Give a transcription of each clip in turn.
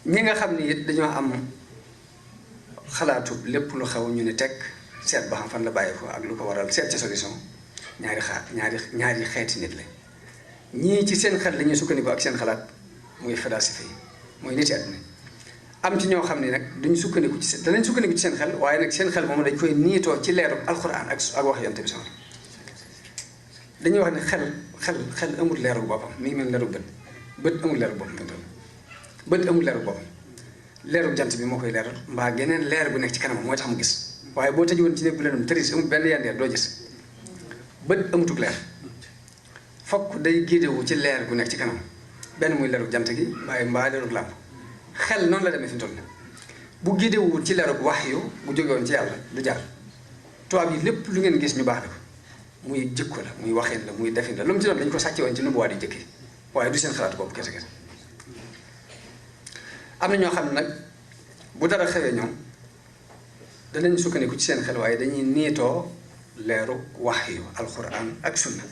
ñi nga xam ni it dañoo am xalaatu lépp lu xew ñu ne teg seet ba xam fan la bàyyi ko ak lu ko waral seet ci solution ñaari xeeti nit la ñii ci seen xel la ñuy sukkandiku ak seen xalaat muy philosophie yi mooy nit àdduna am ci ñoo xam ne nag duñ sukkandiku ci danañ sukkandiku ci seen xel waaye nag seen xel moom dañ koy niitoo ci leeru alxuraan ak wax yonent bi sama dañuy wax ne xel amul leeru boppam mi ngi mel leeru bët amul leeru boppam bët amul leeru boppam leeru jant bi moo koy leeral mbaa geneen leer bu nekk ci kanamam mooy tax mu gis waaye boo tëju woon ci néeg bu lëndëm tëris amul benn yandeer doo gis bët amutug leer fokk day géedewu ci leer gu nekk ci kanam benn muy leeru jant gi waaye mbaa leeru làmp xel noonu la demee fi mu toll nii bu géedewul ci leeru wax yu bu jógewoon ci yàlla du jàll tubaab yi lépp lu ngeen gis ñu baax la ko muy jikko la muy waxin la muy defin la lu mu ci doon dañu ko sàcce woon ci nubuwaat yi jëkk yi waaye du seen xalaatu bopp kese kese am na ñoo xam ne nag bu dara xewee ñoom danañ sukkandiku ci seen xel waaye dañuy niitoo leeru wax yu alxuraan ak sunna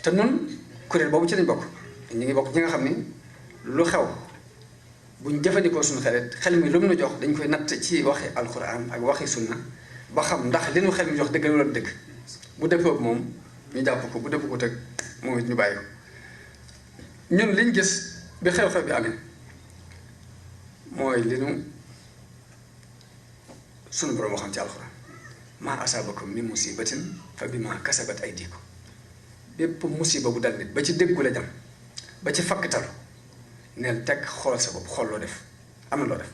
te nun kuréel boobu ci lañ bokk ñu ngi bokk ñi nga xam ni lu xew buñ jëfandikoo suñu xel mi lu mu nu jox dañ koy natt ci waxi alxuraan ak waxi sunna ba xam ndax li nu xel mi jox dëgg la wala dëgg bu dëppoog moom ñu jàpp ko bu dëpp ko teg moom it ñu bàyyi ko ñun liñ gis bi xew-xew bi amee mooy li nu sunu borom waxoon ci alxuraan maa asaabakum min musibatin fa bimaa kasabat aydikum bépp musiba bu dal nit ba ci déggu la jam ba ci fakktalu neel teg xool sa bopp xool loo def am na loo def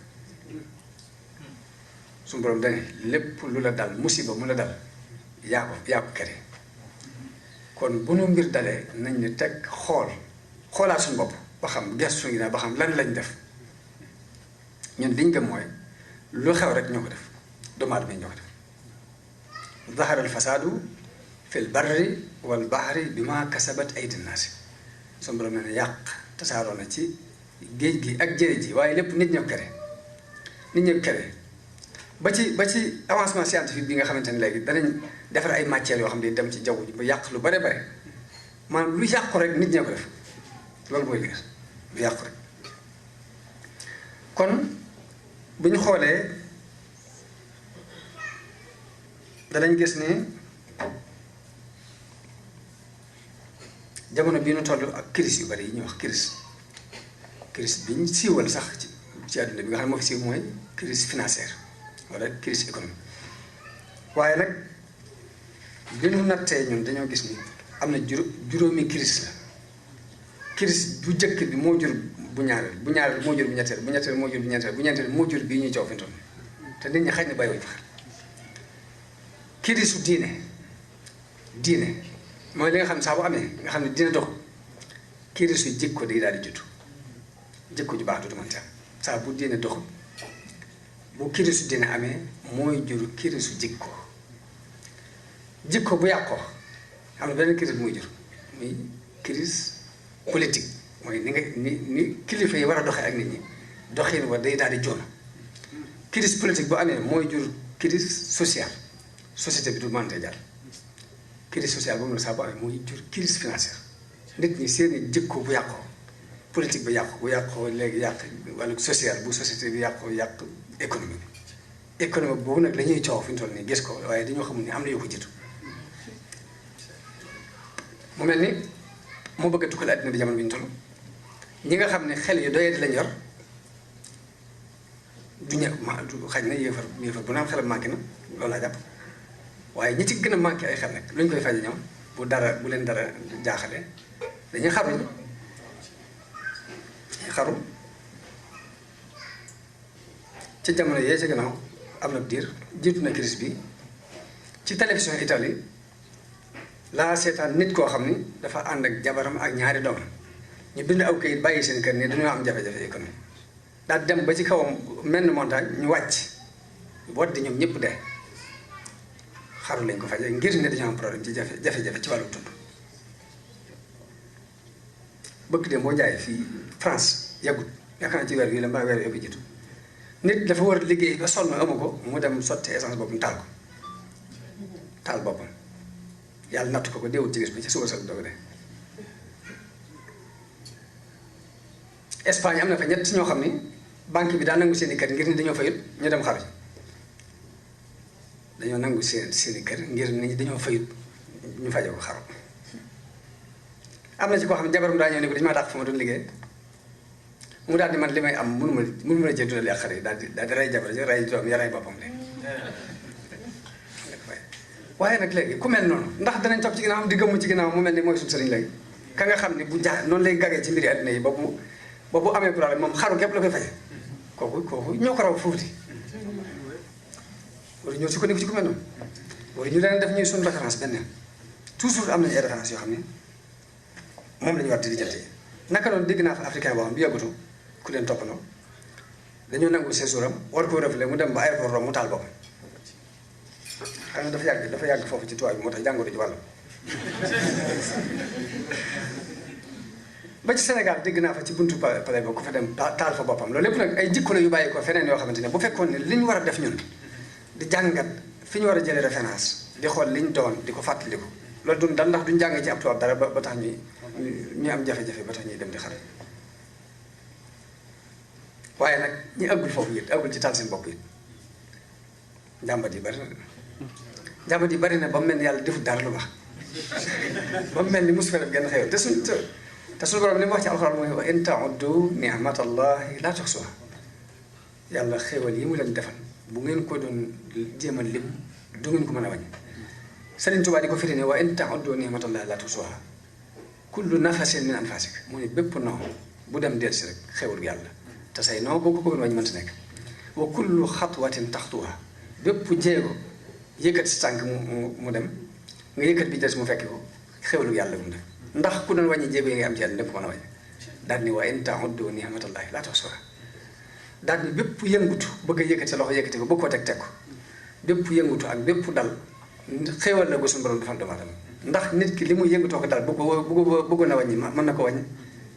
suñu borom dane lépp lu la dal musiba mu la dal yaa ko kere kon bu nu mbir dalee nañ ne teg xoolaat suñu bopp ba xam gestu ngi naa ba xam lan lañ def ñun liñ gëm mooy lu xew rek ñoo ko def doomu aadama ñoo ko def zahara al fasaadu fil barri wal bahri bima kasabat aydi naasi suñu borom ne yàq tasaaroo na ci géej gi ak jëre ji waaye lépp nit ñoo kere ba ci avancement scientifique bi nga xamante ne léegi danañ defar ay matières yoo xam ne dem ci jaww ji ba yàq lu bare maanaam lu yàqu rek nit ñoo ko def loolu mooy leer lu yàqu rek kon bu ñu xoolee danañ gis ne jamono bii nu toll ak crise yu bari yi ñuy wax crise bi ñu siiwal sax ci àdduna bi nga xam ne moo fi siiw mooy crise financière wala crise économique waaye nag li ñu nattee ñun dañoo gis ni am na juróomi crise la crise bu njëkk bi moo jur bu ñaareel moo jur bu ñetteel bu ñetteel moo jur bu ñeenteel bu ñeenteel moo jur bii ñuy coow fi mu toll te nit ñi xaj na bàyyiwuñ fa crise su diine mooy li nga xam ne saa bu amee nga xam ne diine dox crise su jikko day daal di judd jikko ju baax du mën am saa bu diine doxul bu crise su diine amee mooy jur crise su jikko bu yàqoo am na beneen crise bu muy jur muy crise politique mooy ni kilifa yi war a doxee ak nit ñi doxin war day daal di joon crise politique bu amee mooy jur crise sociale société bi du mënte jàll crise sociale boobu nag saa bu amee mooy jur crise financière nit ñi seeni jikko bu yàqoo politique bi bu yàqoo léegi yàq wàllu social bu société bi yàq économie boobu nag la ñuy coow fi ñu toll nii gis ko waaye dañoo xamul ni am na yoo ko jiitu mu mel ni moo bëgg a tukkal àddina bi jamono bi ñu toll ñi nga xam ne xel yu doyee di lañ yor du xaj na yéefar bu naan xelam manqué na loolu laa jàpp waaye ñi ci gën a manqué ay xel nag lu ñu koy faje ñoom bu leen dara jaaxale dañuy xaru ci jamono yee ci gannaaw am na diir jiitu na crise bi ci télévision Italie laa seetaan nit koo xam ni dafa ànd ak jabaram ak ñaari doomam ñu bind aw kayit bàyyi seen kër ne dañoo am jafe-jafe économique daal dem ba ci kawam mel ni montagne ñu wàcc boot di ñoom ñëpp dee xaru lañ ko faje ngir ne dañoo am problème ci jafe-jafe ci wàllu dund bëgg de boo jaayee fii France yàggut yaakaar naa ci weer wi la mbaa weer yóbbu jiitu nit dafa war a liggéey ba sonn amu ko mu dem sotti essence boppam taal boppam yàlla nattu ko deewul ci gis bi ci suba sa doog de Espagne am na fa ñett ñoo xam ni banque bi daa nangu seen i kër ngir ni dañoo fayut ñu dem xaru dañoo nangu seen i kër ngir ni dañoo fayut ñu faje ko xaru am na ci koo xam ne jabaram daa ñëw ne ko dañu maa dàq fa ma doon liggéey mu daal di man li may am mënu ma cee dundal ak xale yi daal di rey jabar ji rey doom ya rey boppam léegi waaye nag léegi ku mel noonu ndax danañ topp ci ginnaaw am di gëmm ci ginnaaw mu mel ni mooy suñu sëriñ léegi ka nga xam ne bu jaa noonu lay gagee ci mbiri àddina yi ba bu amee problème moom xaru képp la koy faje kooku ñoo ko raw fuuti wala ñoo sukkandiku ci ku mel noonu wala ñu leen def ñuy suñu référence benn toujours am nañu ay référence yoo xam ne moom la ñu war di lijjanti naka noonu dégg naa fa africain boo xam bi yàggatu ku leen toppandoo dañoo nangu séjour am war koo reflé mu dem ba aéroport Rome mu taal boppam xam nga dafa yàgg foofu ci tubaab bi moo tax jàngoro ji wàll ba ci Sénégal dégg naa fa ci buntu palais ba ku fa dem taal fa boppam loolu lépp nag ay jikko la yu bàyyi ko feneen yoo xamante ne bu fekkoon ne li ñu war a def ñun di jàngat fi ñu war a jëlee référence di xool li ñu doon di ko fàttaliku loolu duñ dal ndax duñ jàng ci ab tubaab dara ba tax ñuy am jafe-jafe ba tax ñuy dem di xare waaye nag ñi àggul foofu it àggul ci taal seen bopp it njàmbat yi bari na ba mu mel ni yàlla defut dara lu baax ba mu mel ni mosu fa def genn xewal te suñu borom li mu wax ci alxuraan mooy wa in ta'uddu ni'matallahi la tuhsuha yàlla xewal yi mu leen defal bu ngeen ko doon jéem a lim du ngeen ko mën a wàññi Sëriñ Tuubaa di ko firi ne wa in ta'uddu ni'matallahi la tuhsuha kullu nafasin min anfasik mu ne bépp noo bu dem dellusi rek xewal yàlla te say noo boo ko bëggoon wàññi mënta nekk wa kullu xatwatin taxtuha bépp jéego yëkkat si tànk mu dem nga yëkkat bi des mu fekk ko xewlu yàlla mu dem ndax ku doon wàññi jéego yi nga am ci yàlla nekk ko mën a wàññi daal ni wa in ta'uddu ni'matallahi la tuhsuha daal ni bépp yëngutu bëgg a yëkkati sa loxo yëkkati ko bëgg koo teg ko bépp yëngutu ak bépp dal xewal la ko suñu borom defal doomu aadama ndax nit ki li muy yëngutoo ko dal bëggoon a wàññi mën na ko wàññi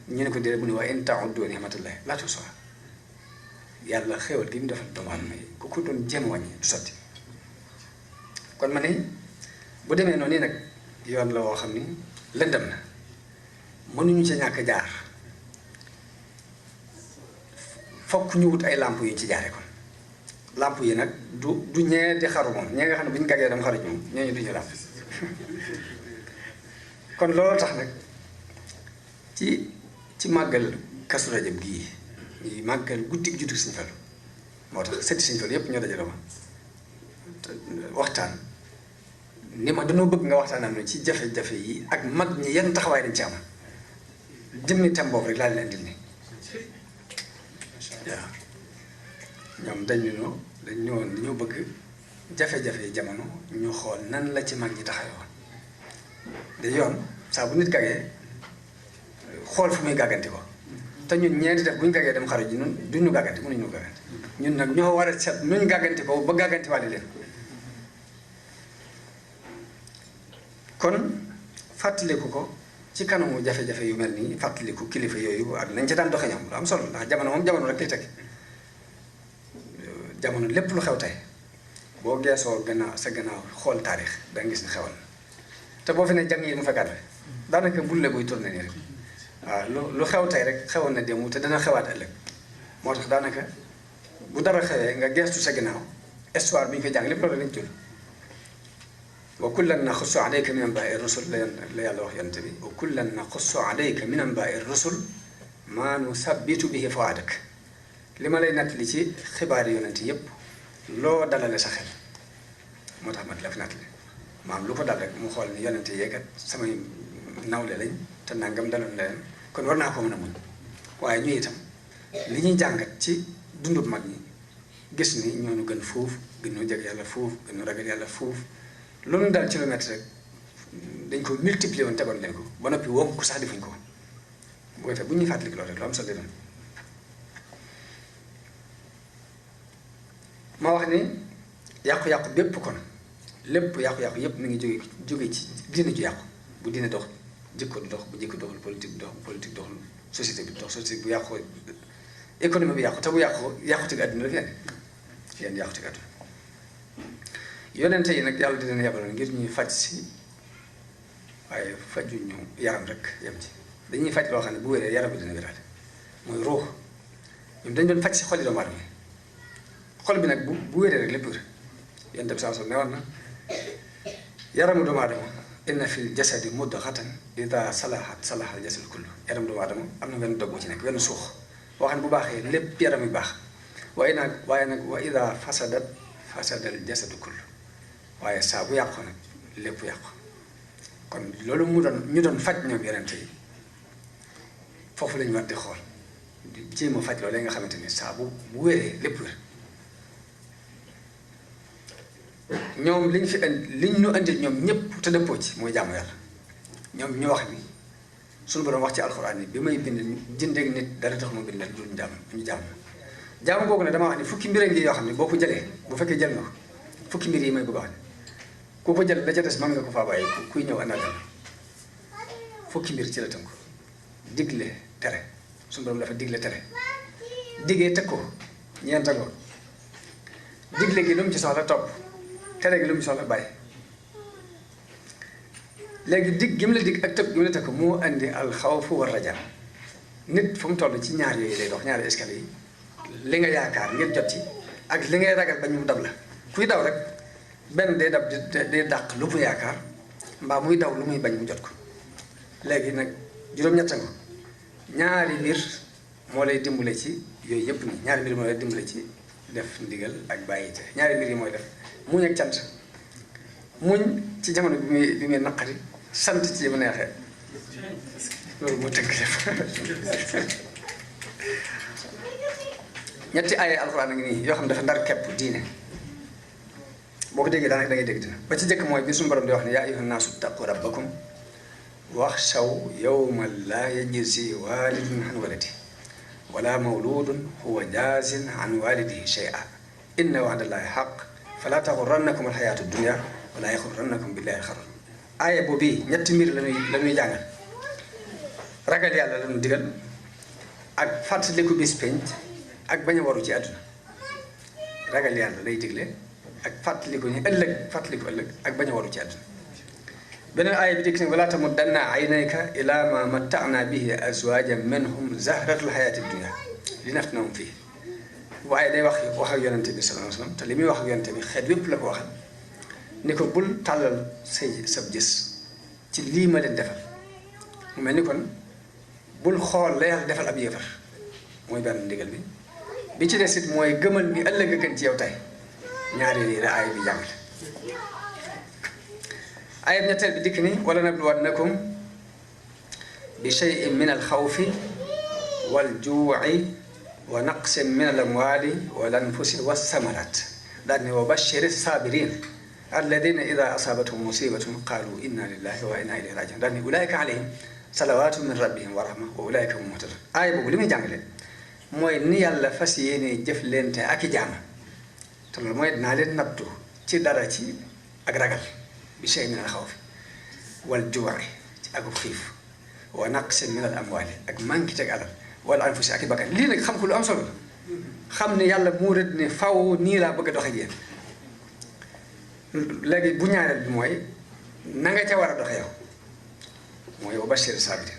ñu ne ko déedéet mu ne wa in ta'uddu ni'matallahi la tuhsuha yàlla xewal gi mu defal doomu aadama yi ku ko doon jéem wàññi du sotti kon ma ne bu demee noonu nag yoon la woo xam ni lëndëm na mënuñu ci ñàkk jaar fokk ñu wut ay làmp yu ñu ci jaare kon làmp yi nag du ñee di xaru moom ñee nga xam ne bu ñu gaggee dem xaru ci moom ñooñu duñu làmp kon loolu tax nag ci màggal Kazu Rajab gii ñuy màggal guddi juddu Sëñ Fallu moo tax sëti Sëñ Fallu yépp ñoo dajale ma waxtaan ni ma dañoo bëgg nga waxtaan am na ci jafe-jafe yi ak mag ñi yan taxawaay dañ ci am jëmmi tam boobu rek laa leen indil ni waaw ñoom dañ ñëwoon dañoo bëgg jafe-jafe yi jamono ñu xool nan la ci mag ñi taxawoon de yoon saa bu nit gàggee xool fu muy gàgganti ko te ñun ñeenti def bu ñu gàggee dem xaru ji ñun duñu gàgganti mënuñu gàgganti ñun nag ñoo war a set nuñ gàgganti ko ba gàgganti wàlle leen kon fàttaliku ko ci kanamu jafe-jafe yu mel nii fàttaliku kilifa yooyu ak nañ ci daan doxe ñoom lu am solo ndax jamono moom jamono rek lay teg jamono lépp lu xew tey boo geesoo sa gannaaw xool taarix danga gis ni xewal te boo fi ne jàng yi mu fekkaat rek daanaka bulle buy tourné nii rek waaw lu xew tey rek xewoon na démb te dana xewaat ëllëg moo tax daanaka bu dara xewee nga geestu sa gannaaw histoire bi ñu koy jàng lépp loolu lañ jël wa kullan naxussu alayka min anbaa'i rusul la yàlla wax yonent bi wa kullan naxussu alayka min anbaa'i rusul maa nusabbitu bihi fu'aadak li ma lay nattali ci xibaari yonent yépp loo dalale sa xel moo tax ma la fi nattali maam lu ko dal rek mu xool ni yonent yeekat samay nawle lañ te nangam daloon leen kon war naa ko mën a muñ waaye ñu itam li ñuy jàngat ci dundub mag ñi gis ni ñoo nu gën fuuf gën ñoo jeg yàlla fuuf gën ñoo ragal yàlla fuuf loolu daal ci lu metti rek dañ ko multiplier woon tegoon leen ko ba noppi woo ko sax defuñ ko woon bu ko defee bu ñuy fàttali loolu rek lu am solo doon ma wax ni yàqu-yàqu bépp kon lépp yàqu-yàqu yépp mi ngi jóge ci diine ju yàqu bu diine dox jikko du dox bu jikko doxul politique dox politique doxul société bi dox société bu yàqu économie bi yàqu te bu yàqu ci àdduna la fi nekk yéen yàqu ci àdduna yonente yi nag yàlla di leen yabaloon ngir ñuy faj si waaye faju ñu yaram rek yem ci dañuy faj loo xam ne bu wéree yaram bi dina wéraale mooy ruux ñoom dañ doon faj si xol yi doomu aadama xol bi nag bu wéree rek lépp wér yéen tam saa ne woon na yaramu doomu aadama inna fil jasadi mudghatan ida salahat salaha al jasadu kullu yaramu doomu aadama am na wenn dog bu ci nekk wenn suux boo xam ne bu baaxee lépp yaram yu baax waaye nag wa ida fasadat fasada al jasadu kullu waaye saa bu yàqu nag lépp yàqu kon loolu ñu doon faj ñoom yonent yi foofu lañu war di xool di jéem a faj loolu nga xamante ni saa bu wéree lépp wér ñoom liñ fi liñ ñu indi ñoom ñëpp te dëppoo ci mooy jaamu yàlla ñoom ñu wax ni suñu borom wax ci alxuraan yi bi may bind jëndeeg nit dara tax ma bind leen duñ jaamu googu ne dama wax ni fukki mbir ngi yoo xam ne boo ko jëlee bu fekkee jël nga ko fukki mbir yi may bëgg a wax ne ku ko jël la ca des mën nga ko faa bàyyi kuy ñëw àndaat la fukki mbir ci la tënk digle tere suñu borom dafa digle tere diggee teg ko ñeent ko digle gi lu mu ci soxla topp tere gi lu mu ci soxla bàyyi léegi dig gi mu la dig ak tëb gi mu la teg ko moo andi alxawfu war raja nit fu mu toll ci ñaar yooyu lay dox ñaari escalier yi li nga yaakaar ngir jot ci ak li ngay ragal ba ñu dab la kuy daw rek benn day dab day dàq lu mu yaakaar mbaa muy daw lu muy bañ mu jot ko léegi nag juróom-ñett nga ñaari mbir moo lay dimbale ci yooyu yëpp nii ñaari mbir moo lay dimbale ci def ndigal ak bàyyi te ñaari mbir yi mooy def muñ ak cant muñ ci jamono bi muy naqari sant ci bu neexee loolu moo tënk def ñetti ay alxuraan a ngi nii yoo xam ne dafa ndar kepp diine boo ko déggee daanaka da ngay dégg dina ba ci jëkk mooy bi suñu borom di wax ne yaa ayyuhan naasu ttaqu rabbakum waxshaw yawman laa yajzi waalidun an waladihi wala mawludun huwa jaazin an walidihi shay'an inna wa'dallahi haqq fala taxurrannakum alxayaatu dunya wala yaxurrannakum billahi alxarur aaya boobu ñetti mbir la ñuy jàngal ragal yàlla la ñu digal ak fàttaliku bis penc ak bañ a waru ci àdduna ragal yàlla lay digle ak fàttaliku ni ëllëg fàttaliku ëllëg ak bañ a waru ci àdduna beneen aaya bi dikk ne wala tamuddanna aynayka ila ma matta'na bihi azwajan minhum zahratul hayati dunya linaftinahum fii waaye day wax ak yonente bi sallallahu alayhi wasallam te li muy wax ak yonente bi xeet yépp la ko waxal ni ko bul tàllal sab gis ci lii ma leen defal mu mel ni kon bul xool la yàlla defal ab yéefar mooy benn ndigal bi ci des it mooy gëmal ni ëllëg a gën ci yow tey ñaari lii la aaya bi jàngale ayab ñetteel bi dikk ni wala nabluwannakum bi shay'in min alxawfi wal juu'i wa naqsin min al amwali wal anfusi wasamarat daal ni wa bashiri sabirin alladina ida asabathum musibatun qalu inna lillahi wa inna ilayhi rajiun daal ni ulaika alayhim salawatu min rabbihim wa rahma wa ulaika hum muhtadun aaya boobu li muy jàngale mooy ni yàlla fas yéene jëf leente ak i jaam te loolu mooy dinaa leen nattu ci dara ci ak ragal bi shay min al xawfi wal juu'i ci ak xiif wa naqsin min al amwali ak manqué teg alal wala anfusi ak i bakkan lii nag xam ko lu am solo la xam ne yàlla moo rëdd ne faw nii laa bëgg a doxe ak yéen léegi bu ñaareel bi mooy na nga ca war a doxe yow mooy wa bashir sabirin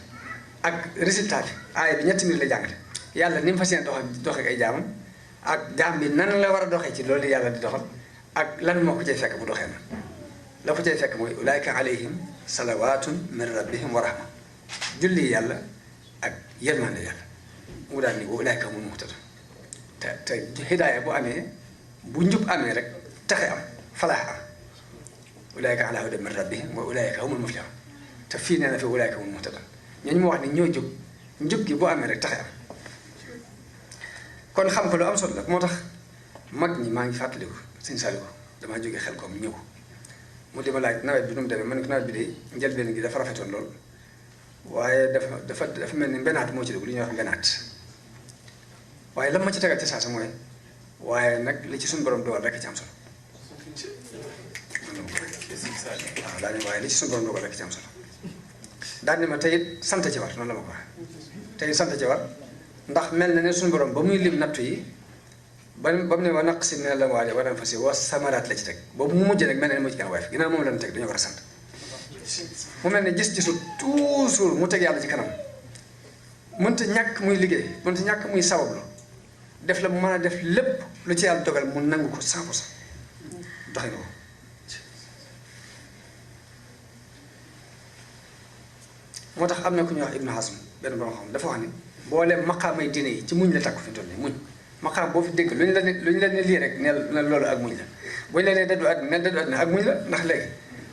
ak résultat bi aaya bi ñetti mbir la jàngale yàlla ni mu fas yéene doxe ak ay jaamam ak jaam bi nan la war a doxee ci loolu yàlla di doxal ak lan moo ko cay fekk bu doxee na la ko cay fekk mooy ulaika alayhim salawatun min rabbihim wa rahma julli yàlla ak yërmande yàlla mu daal ni wa ulaika humul muhtadun te hidaaya bu amee bu njub amee rek taxe am falaax am ulaika ala hudan min rabbihim wa ulaika humul muflihun te fii nee na fi ulaika humul muhtadun ñooñu mu wax ni ñoo jub njub gi bu amee rek taxe am kon xam ko lu am solo la moo tax mag ñi maa ngi fàttaliku sëñ Saliou damaa jógee xel koom ñëw mu di ma laaj nawet bi nu mu demee man ko nawet bi de njëlbeen gi dafa rafetoon lool waaye dafa mel ni mbenaat moo ci dugg li ñuy wax mbenaat waaye lan ma ci tegal ci saasa mooy waaye nag li ci suñu borom dogal rek ci am solo waaw daal waaye li ci suñu borom dogal rek ci am solo daal ni ma tey it sant ci war noonu la ma ko waxee tey sant ci war ndax mel na ne suñu borom ba muy lim nattu yi ba mu ne wa naqsin min al amwaali wal anfusi wa samaraat la ci teg boobu mu mujj nag mel na ne moo ci gën a woyof ginnaaw moom lañ teg dañoo war a sant mu mel ne gis-gisu toujours mu teg yàlla ci kanam mënta ñàkk muy liggéey mënta ñàkk muy sabablu def la mu mën a def lépp lu ci yàlla dogal mu nangu ko 100% doxe nga ko moo tax am na ku ñuy wax Ibnu Hazm benn borom xam dafa wax ni boole maqaamay diine yi ci muñ la takku fi mu toll nii muñ maqaam boo fi dégg lu ñu la ne lii rek neel loolu ak muñ la bu ñu la nee dëddu àdduna neel dëddu àdduna ak muñ la ndax léegi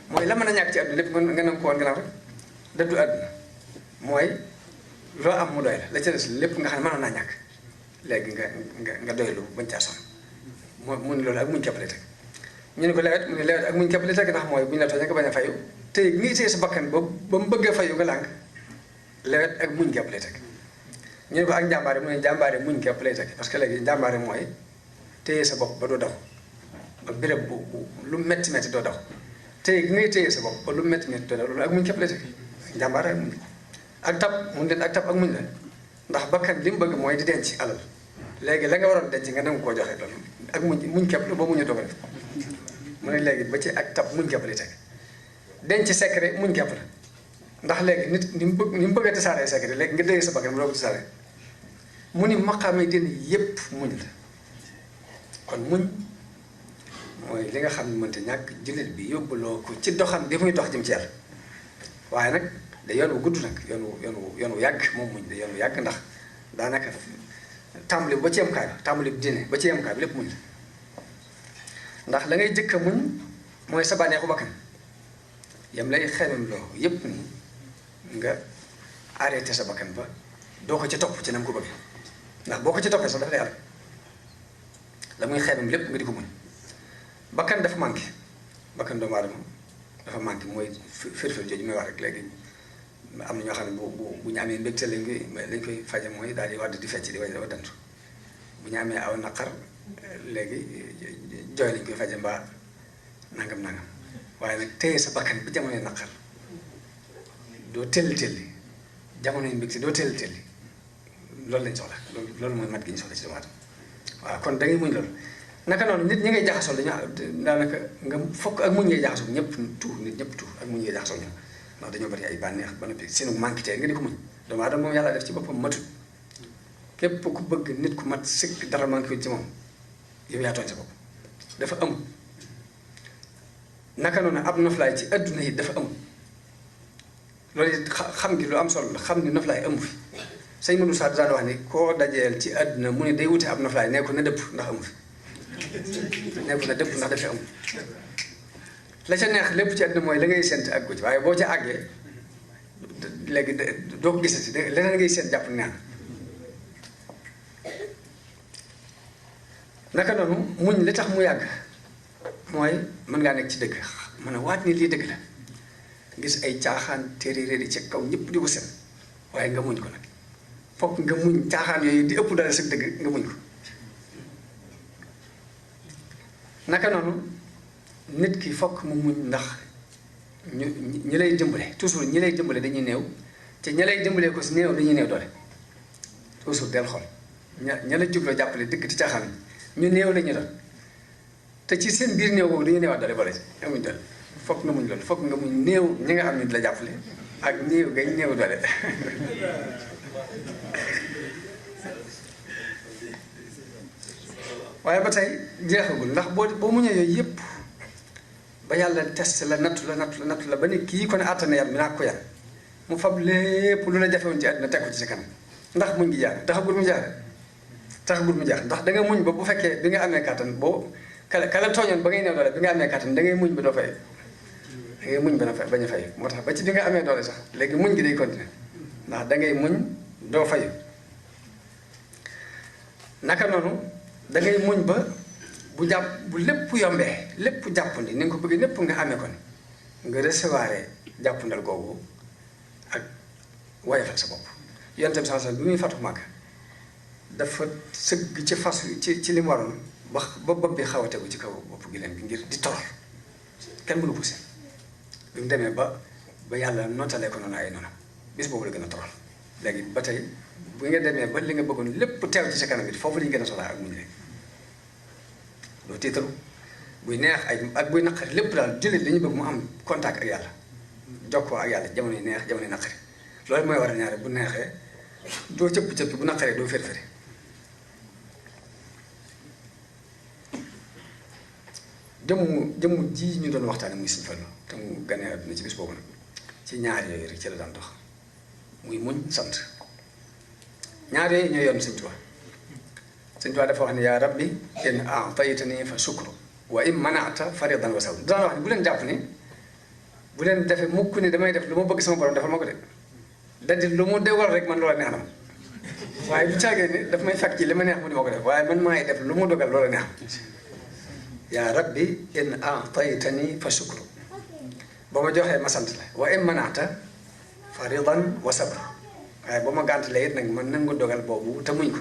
mooy la mën a ñàkk ci àdduna lépp nga nangu ko woon gannaaw rek dëddu àdduna mooy loo am mu doy la ca des lépp nga xam ne mënoon naa ñàkk léegi nga doylu bañ caa sonn mu ne loolu ak muñ képp la teg ñu ne ko lewet mu ne lewet ak muñ képp la teg ndax mooy bu ñu la tooñee nga bañ a fayu tey ngi téye sa bakkan ba mu bëggee fayu nga lànk lewet ak muñ képp lay teg ñu ne ko ak njàmbaare mu ne njàmbaare muñ képp lay teg parce que léegi njàmbaare mooy téye sa bopp ba doo daw ba béréb bu lu metti metti doo daw téye ngay téye sa bopp ba lu metti metti doo daw loolu ak muñ képp lay teg njàmbaare ak muñ ak tab mun den ak tab ak muñ la ndax bakkan li mu bëgg mooy di denc alal léegi la nga waroon denc nga nangu koo joxe loolu ak muñ képp la ba muñu doog a def mu ne léegi ba ci ak tab muñ képp lay teg denc secret muñ képp la ndax léegi nit ni mu bëgg a tasaaree secret léegi nga déye sa bakkan bu doo ko tasaaree mu ni maqaamay den yépp muñ la kon muñ mooy li nga xam ne mënta ñàkk jullit bi yóbbuloo ko ci doxam bi muy dox jëm ci yàlla waaye nag da yoon wu gudd nag yoon wu yàgg moom muñ da yoon wu yàgg ndax daanaka tàmbali ba ci yemukaay bi tàmbali bi dine ba ci yemukaay bi lépp muñ la ndax la ngay jëkk a muñ mooy sa bànneexu bakkan yam lay xemem loo yépp ni nga arrêté sa bakkan ba doo ko ci topp ci na mu ko bëgg ndax boo ko ci toppee sax dafa lay àll la muy xemem lépp nga di ko muñ bakkan dafa manqué bakkan doomu aadama dafa manqué mooy firfir jooju may wax rek léegi am na ñoo xam ne bu ñu amee mbégte lañ koy faje mooy daal di wadd di fecc di waddantu bu ñu amee aw naqar léegi jooy lañ koy faje mbaa nangam waaye nag téye sa bakkan bi jamonoy naqar doo telli jamonoy mbégte doo telli loolu lañ soxla loolu mooy mat gi ñu soxla ci doomu aadama waaw kon da ngay muñ loolu naka noonu nit ñi ngay jaxasoo daanaka nga fokk ak muñ ngay jaxasoo ñëpp ak muñ ngay jaxasoo ñoom ndax dañoo bari ay bànneex ba noppi seenu manqué nga di ko muñ doomu aadama moom yàlla def ci boppam matut képp ku bëgg nit ku mat sëkk dara manqué ci moom yow yaa tooñ sa bopp dafa am naka noonu ab noflaay ci adduna yi dafa am loolu it xam gi lu am solo la xam ni noflaay amu fi sëñ Modou Sarr daan wax ni koo dajeel ci adduna mu ne day wute ab noflaay nee ko na dëpp ndax amu fi nee ko na dëpp ndax dafay am la ca neex lépp ci adduna mooy la ngay sént ak ko ci waaye boo ca àggee léegi doo ko gisati leneen ngay sént jàpp naan naka noonu muñ li tax mu yàgg mooy mën ngaa nekk ci dëgg mën a waat ni lii dëgg la gis ay caaxaan téere ci kaw ñëpp di ko seen waaye nga muñ ko nag fokk nga muñ caaxaan yooyu di ëpp dara sa dëgg nga muñ ko naka noonu nit ki fokk mu muñ ndax ñi lay jëmbale toujours ñi lay jëmbale dañuy néew te ña lay jëmbalee ko si néew dañuy néew doole toujours del xool ña la jubloo jàppale dëgg ci caaxaan ñu néew la ñu doon te ci seen biir néew boobu dañuy néewaat doole boole ci amuñ doole fokk nga muñ loolu fokk nga muñ néew ñi nga xam ne di la jàppale ak néew ngay néew doole waaye ba tey jeexagul ndax boo muñee yooyu yëpp ba yàlla test la nattu la ba ne kii kon àttana yàlla mi naa ko yàlla mu fab lépp lu la jafewoon ci àddina teg ko ci sa kanam ndax muñ gi jaar taxagul mu jaar ndax da nga muñ ba bu fekkee bi nga amee kàttan boo kala tooñoon ba ngay néew doole bi nga amee kàttan da ngay muñ ba doo fay da ngay muñ bañ a fay moo tax ba ci bi nga amee doole sax léegi muñ gi day continuer ndax da ngay muñ doo fayu naka noonu da ngay muñ ba bu lépp yombee lépp jàppandi ni nga ko bëggee lépp nga amee ko ni nga recevoir jàppandal googu ak woyofal sa bopp yonent bi sallallahu alayhi wasallam bi muy fatu Makka dafa sëgg ci fas ci li mu waroon ba bopp bi xaw a tegu ci kaw bopp gi leen bi ngir di torox kenn mënu ko seen bi mu demee ba yàlla nootalee ko noonu ay noonu bis boobu la gën a torox léegi ba tey bu nga demee ba li nga bëggoon lépp teew ci sa kanam bi foofu la ñu gën a soxlaa ak muñ léegi doo tiitaru buy neex ak buy naqari lépp daal jullit li ñu bëgg mu am contact ak yàlla jokkoo ak yàlla jamono yi neex jamono yi naqari loolu mooy war a ñaare bu neexee doo cëpp-cëpp bu naqaree doo fër-fëri jëmm ji ñu doon waxtaane muy Sëñ Fallu te mu gane àdduna ci bis boobu nag ci ñaar yooyu rek ci la daan dox muy muñ sant ñaar yooyu ñooy yoon Sëñ Tuubaa Sëñ Tuubaa dafa wax ne yaa rabbi in a'taytani fa shukru wa in mana'ta faridan wa sabr daan wax ne bu leen jàpp ni bu leen defee mukk ni damay def lu ma bëgg sama borom defal ma ko de dadi lu mu déwal rek man loola neex na ma waaye bu caagee ni daf may fekk ci li ma neex mu di ma ko def waaye man maay def lu mu dogal loola neex yaa rabbi in a'taytani fa shukru ba ma joxee ma sant la wa in mana'ta faridan wa sabr waaye ba ma gàntalee it nag man nangu dogal boobu te muñ ko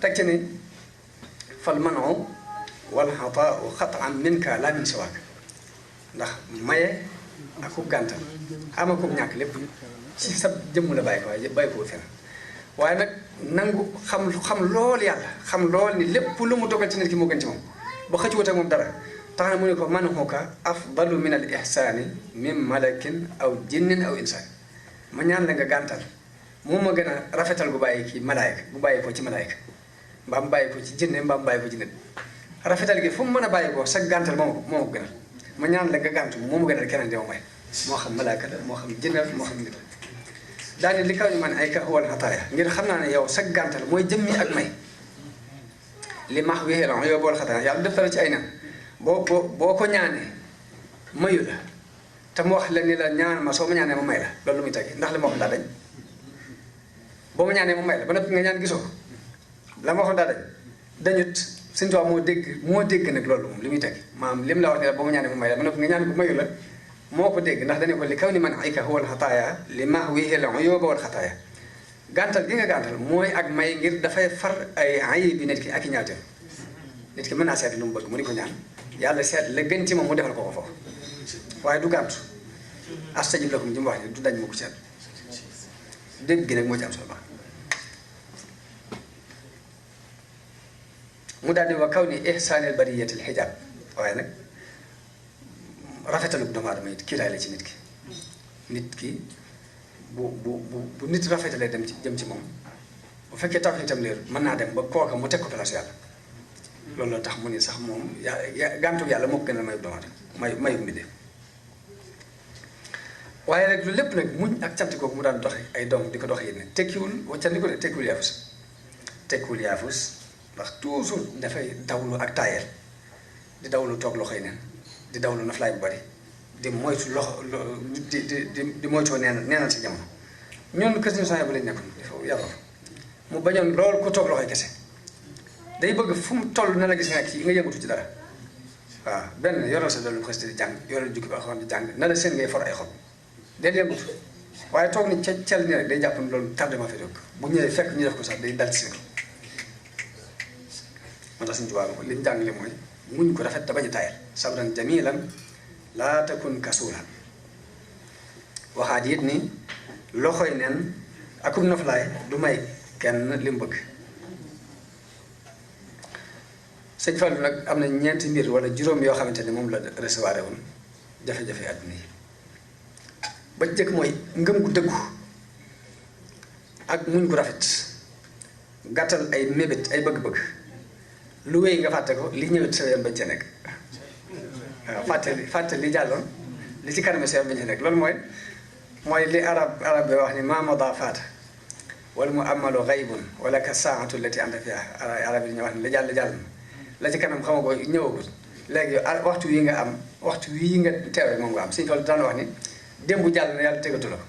teg ci ni fal manu wal xataau xataan minka laa min siwaak ndax maye ak ku gàntal ama ko ñàkk lépp ci sa jëmm la bàyyi ko waaye bàyyi ko fenn waaye nag nangu xam lool yàlla xam lool ni lépp lu mu dogal ci nit ki moo gën ci moom ba xëccuwut ak moom dara tax na mu ne ko man xuka afdalu min al ihsaani min malakin aw jinnin aw insaan ma ñaan la nga gàntal moom ma gën a rafetal gu bàyyi ki malaayka bu bàyyi ko ci malaayka mbaa mu bàyyi ko ci jinne mbaa mu bàyyi ko ci nit rafetal gi fu mu mën a bàyyi ko sa gàntal moo ko gënal ma ñaan la nga gàntu moo ma gënal keneen di ma may moo xam malaayka la moo xam jinne la moo xam nit la daane li kaw ñu man ay ka wal xataaya ngir xam naa ne yow sa gàntal mooy jëmmi ak may li max wéexee la yow bool xataaya yàlla def dara ci ay nan boo ko ñaanee mayu la te mu wax la ni la ñaan ma soo ma ñaanee ma may la loolu lu muy teg ndax li ma wax daa dañ boo ma ñaanee ma may la ba noppi nga ñaan gisoo la ma waxoon daa dañut Sëñ Tuubaa moo dégg nag loolu moom li muy teg maanaam lim la wax ne la boo ma ñaanee ma may la ba noppi nga ñaan ko mayu la moo ko dégg ndax dañu ko li kaw ni man ayka huwal xataaya li ma wéexee la yóbba wal xataaya gàntal gi nga gàntal mooy ak may ngir dafay far ay ayib bi nit ki ak i ñaawteem nit ki mën naa seet lu mu bëgg mu di ko ñaan yàlla seet la gën ci moom mu defal ko foofu waaye du gàntu astajib lakum ji mu wax ni du dañ mu ko seet dégg gi nag moo ci am solo baax mu daal di wa kaw ni ihsaanil bariyatil xijaab waaye nag rafetalu doomu aadama it kiiraay la ci nit ki bu nit rafetalee dem ci jëm ci moom bu fekkee taw itam leer mën naa dem ba kooka mu teg ko place yàlla loolu la tax mu ni sax moom gàntu yàlla moo ko gën a mayu doomu aadama mayu mbindee waaye rek lu lépp nag muñ ak cant kooku mu daan doxe ay doom di ko doxe yéen tekkiwul waccanti ko de tekkiwul yaafus ndax toujours dafay dawlu ak taayeel di dawlu toog loxoy neen di dawlu naflaay bu bari di moytu loxo di moytoo neenal si jamono ñun kër si bu lañ nekkoon dafa yàlla mu bañoon lool ku toog loxoy kese day bëgg fu mu toll na la gis nga ci nga yëngatu ci dara waaw benn yoral sa dollu xës di jàng yoral jukki ba xam di jàng na la seen ngay for ay xob del yëngatu waaye toog ni ca cel ni rek day jàpp ni loolu tardement fi jóg bu ñëwee fekk ñu def ko sax day dal ci seen moo tax suñu tubaab ko li ñu jàngale mooy muñ ko rafet te bañ a taayal sabran jamilan laa takun kasuulan waxaat it ni loxoy nen akub noflaay du may kenn li mu bëgg sëñ Fallu nag am na ñeenti mbir wala juróom yoo xamante ne moom la recevoir woon jafe-jafe àdduna yi ba jëkk mooy ngëm gu dëggu ak muñ gu rafet gàttal ay mébét ay bëgg-bëgg lu wéy nga fàtte ko li ñëwet sa yoon bañ ca nekk waaw fàtte li jàlloon li ci kanam sa yoon bañ ca nekk loolu mooy li arab bi wax ni ma mada faata wala mu amalu gaybun wala ka saatu lati anta fiha arab yi dañuy wax ni la jàll la ci kanam xama ko ñëwagul léegi yow waxtu wi nga am waxtu wii nga teew moom nga am Sëñ Fallu daan wax ni démb jàll na yàlla tegatu la ko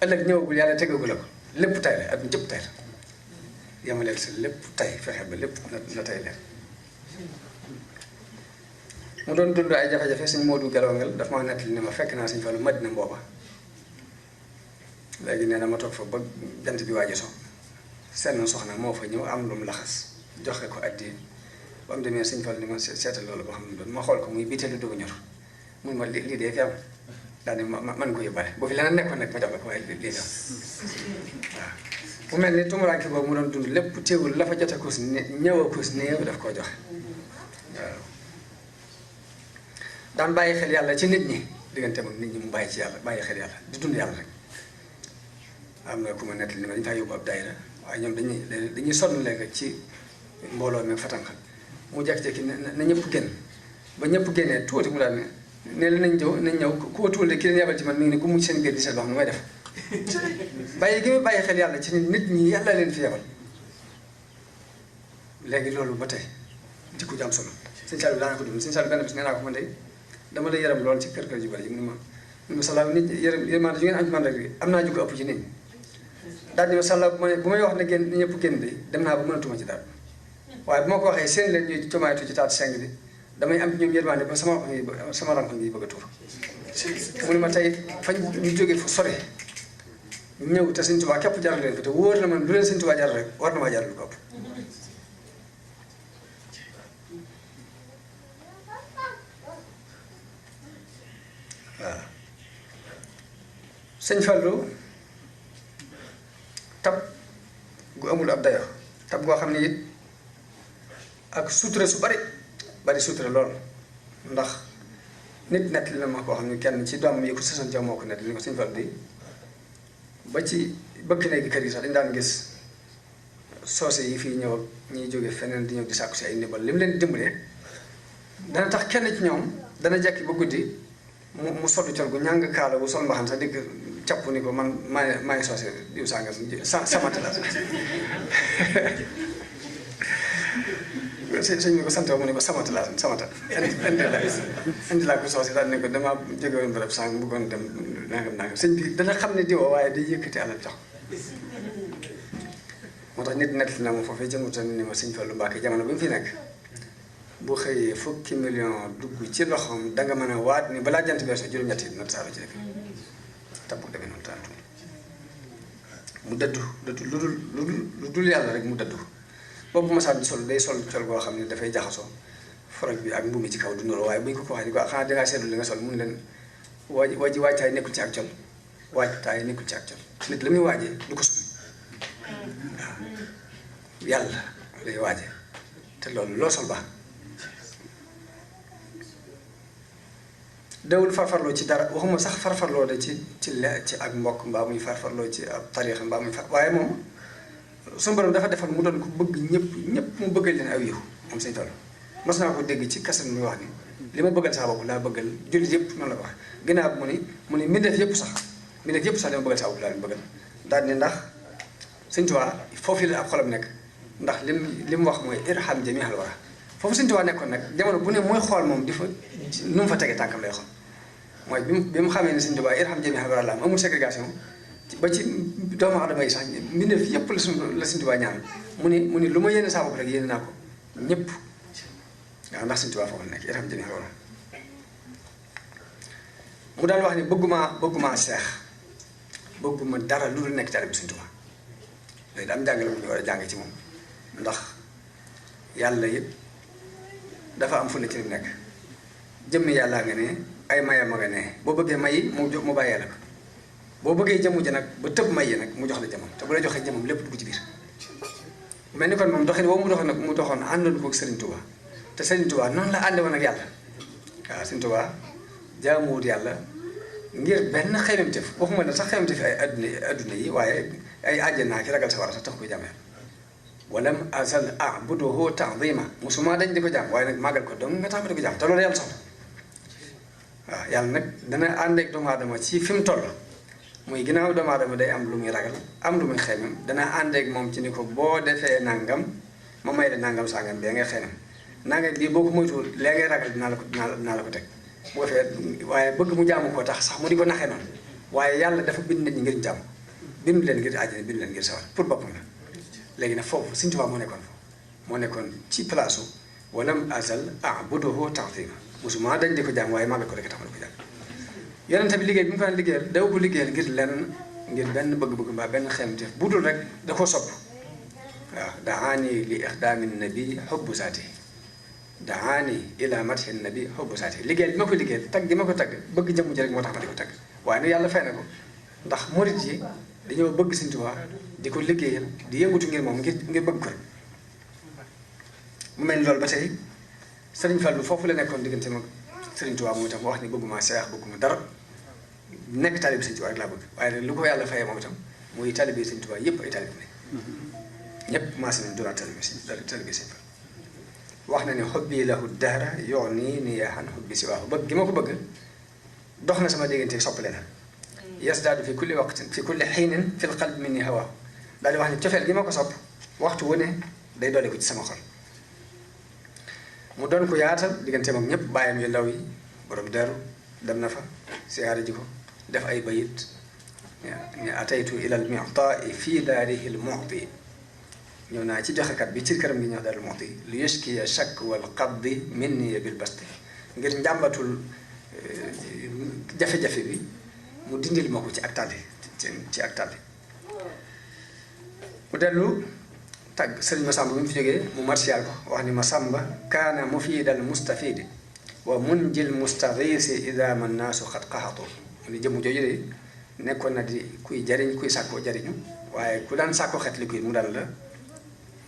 ëllëg ñëwagul yàlla tegagu la ko lépp tay la ak jëpp tay la yamaleel sa lépp tay fexe ba lépp na tay leen mu doon dund ay jafe-jafe Sëñ Moodu Gelongal daf ma nettali ne ma fekk naa Sëñ Fallu Madina booba léegi nee na ma toog fa ba jant bi waaj a so seen soxna moo fa ñëw am lu mu laxas joxe ko addi ba mu demee Sëñ Fallu ni ma seetal loolu boo xam ne doon ma xool ko muy biiteelu dugg ñor mun ma lii dee fi am daal di man ko yóbbaale boo fi leneen nekkoon nag ma jox la ko waaye lii la waaw bu mel ni tumuraanke boobu mu doon dund lépp teewul la fa jote ko si ñëw ko si néew daf koo joxe waaw daan bàyyi xel yàlla ci nit ñi diggante ak nit ñi mu bàyyi ci yàlla bàyyi xel yàlla di dund yàlla rek am na ku ma nettali ni ma dañu faa yóbbu ab daayira waaye ñoom dañuy sonn léegi ci mbooloo mi fatanxal mu jekki-jekki na ñëpp génn ba ñëpp génnee tuuti mu daal ne la nañ ñëw ku ma tuul de ki leen yabal ci man mi ngi ne ku mucc seen biir di seet loo xam ne may def bàyyi gi ma bàyyi xel yàlla ci nit ñi yàlla leen fi yabal léegi loolu ba tey jikko ju am solo sëñ Saliou daana ko dund sëñ Saliou benn bis nee naa ko man de dama lay yaram lool ci kër yu bari yi mu ne ma salaaw nit yërmande ju ngeen am ci man rek am naa jikko ëpp ci nit ñi daal di ma salaaw bu may wax ne génn ñëpp génn de dem naa ba mënatuma ci dara waaye bu ma ko waxee seen leen ñuy comaaytu ci taatu seng bi damay am ñoom yërmande ba sama ranko ngi bëgg a tuur mu ne ma tey fañ ñu jógee fu sore ñëw te Sëñ Tuubaa képp jaral leen ko te wóor na man lu leen Sëñ Tuubaa jaral rek war na maa jaral lu ko ëpp waaw sëñ Fallou tab gu amul ab dayo tab goo xam ne it ak sutura su bari sutura lool ndax nit nett li na ma koo xam ne kenn ci doomam yi ko sësoon ca moo ko nett li ko sëñ Fallou di ba ci bëkk néegi kër yi sax dañu daan gis soose yi fii ñëw ak ñiy jóge feneen di ñëw di sàkku si ay ndimbal li mu leen dimbalee dana tax kenn ci ñoom dana jekki ba guddi mu soddu col gu ñàng kaala bu sol mbaxam sax dégg capp ni ko man maa ngi soose diw sànga samata la sëñ bi ko sant mu ne ko samata la samata indi laa ko soose daal ne ko damaa jóge woon barab sàng bëggoon dem nangam sëñ bi dana xam ne diwa waaye day yëkkati alal jox moo tax nit nett na ma foofee jëmutoon ni ma sëñ Fallu Mbàkke jamono bi mu fi nekk bu xëyee fukki million dugg ci loxoom danga mën a waat ni balaa jant beesoo juróom-ñetti nat saaro ci dëkk tabbu demee noonu taatu mu dëddu lu dul yàlla rek mu dëddu boobu bu ma saa di sol day sol col goo xam ne dafay jaxasoo forog bi ak mbuumi ci kaw du nuroo waaye bu ñu ko waxee ni ko xanaa dangaa seetlu li nga sol mun leen waajtaay nekkul ci ak col waajtaay nekkul ci ak col nit la muy waajee du ko sumi waaw yàlla lay waajee te loolu loo sol baax dawul farfarloo ci dara waxuma sax farfarloo de ci ak mbokk mbaa muy farfarloo ci ab tariixa mbaa muy waaye moom suñu borom dafa defal mu doon ko bëgg ñëpp mu bëggal leen aw yiw moom Sëñ Fallu mas naa ko dégg ci kasan muy wax ni li ma bëggal saa bopp laa bëggal jullit yëpp noonu la ko wax ginnaaw mu ni mbindeef yëpp sax li ma bëggal saa bopp laa leen bëggal daal ni ndax Sëñ Tuubaa foofu la ab xolam nekk ndax li mu wax mooy irham jamiihal wara foofu Sëñ Tuubaa nekkoon nag jamono bu ne mooy xool moom di fa nu mu fa tege tànkam lay xool mooy bi mu xamee ne Sëñ Tuubaa irham jamiihal wara la am amul ségrégation ba ci doomu aadama yi sax mbindeef yëpp la Sëñ Tuubaa ñaan mu ni lu ma yéene saa bopp rek yéene naa ko ñëpp waaw ndax Sëñ Tuubaa foofu nekk irham jamiihal wara mu daan wax ni bëgguma seex bëgguma dara lu dul nekk taalibe bi Sëñ Tuubaa léegi am jàngale bu ñu war a jàng ci moom ndax yàlla yëpp dafa am fu ne ci li nekk jëmmi yàllaa nga ne ay mayam ma nga ne boo bëggee may mu bàyyee la ko boo bëggee jëmu ji nag ba tëb may yi nag mu jox la jëmam te bu la joxee jëmam lépp dugg ci biir mel ni kon moom doxin boobu mu doxoon àndoon ko ak Serigne Touba te Serigne Touba noonu la ànde woon ak yàlla waaw Serigne Touba jaamuwut yàlla ngir benn xeymamteef waxuma ne sax xeymamteef ay adduna yi waaye ay àjjanaa ki ragal sa war a sax tax koy jàmmee walam azal a'buduhu ta'zima musuma dañ di ko jàmm waaye nag màggal ko dong nga tax ma di ko jàmm te loolu yàlla soxla waaw yàlla nag dana ànd ak doomu aadama ci fi mu toll muy ginnaaw doomu aadama day am lu muy ragal am lu muy xeymam dana ànd ak moom ci ni ko boo defee nangam ma may la nangam sangam bee ngay xeymam nangam bii boo ko moytuwul lee ngay ragal dinaa la ko teg boo fee waaye bëgg mu jaamu koo tax sax mu di ko naxee noonu waaye yàlla dafa bind nit ñi ngir jàmm bind leen ngir àjjana bind leen ngir sawar pour boppam la léegi nag foofu Sëñ Tuubaa moo nekkoon ci place u walam azal a'buduhu ta'zima musuma dañ di ko jàmm waaye màggal ko rek tax ma di ko jàmm yonente bi liggéey bi mu fa liggéeyal daw ko liggéeyal ngir benn bëgg-bëgg mbaa benn xemte bu dul rek da ko sopp waaw daani li ixdaami nabi hubbu saati daani ila mathi nabi hubbu saati liggéeyal bi ma ko liggéeyal tagg gi ma ko tagg bëgg jëmm ji rek moo tax ma di ko tagg waaye nag yàlla fay na ko ndax murit yi dañoo bëgg Sëñ Tuubaa di ko liggéeyal di yëngutu ngir moom ngir bëgg ko rek mu mel ni loolu ba tey Sëriñ Fallu foofu la nekkoon diggante mag Sëriñ Tuubaa moom itam wax ni bëgguma seex bëgguma dara nekk taalibe Sëñ Tuubaa rek laa bëgg waaye nag lu ko yàlla fayee moom itam muy taalibe Sëñ Tuubaa yëpp ay taalibe lañ ñëpp maas nañ doon taalibe Sëñ Fall wax na ne xubbi lahu dahra yooni ni yaaxan xubbi si waaxu bëgg gi ma ko bëgg dox na sama diggante soppale na yasdaadu fi kulli waqtin fi kulli xiinin fi lqalbi min ni hawaahu daal di wax ne cofeel gi ma ko sopp waxtu wu ne day doole ko ci sama xol mu doon ko yaatal digganteem ak ñëpp bàyyam yu ndaw yi borom deru dem na fa siyaare ji ko def ay bayit ne ataytu ila al mi'ta'i fi daarihi al mu'ti ñëw naa ci joxekat bi ci këram gi ñëw daal mu'ti li yashkiya shakk wal qabdi minni bil basti ngir njàmbatul jafe-jafe bi mu dindil ma ko ci ak tàlli ci ak tàlli mu dellu tàgg sëriñ Masamba bi mu fi jógee mu martial ko wax ni Masamba kaana mufiidal mustafidi wa munjil mustaghisi ida man naasu xat qaxatu mu ni jëmm jooju de nekkoon na di kuy jariñ kuy sàkkoo jariñu waaye ku daan sàkkoo xet li kuy mu daan la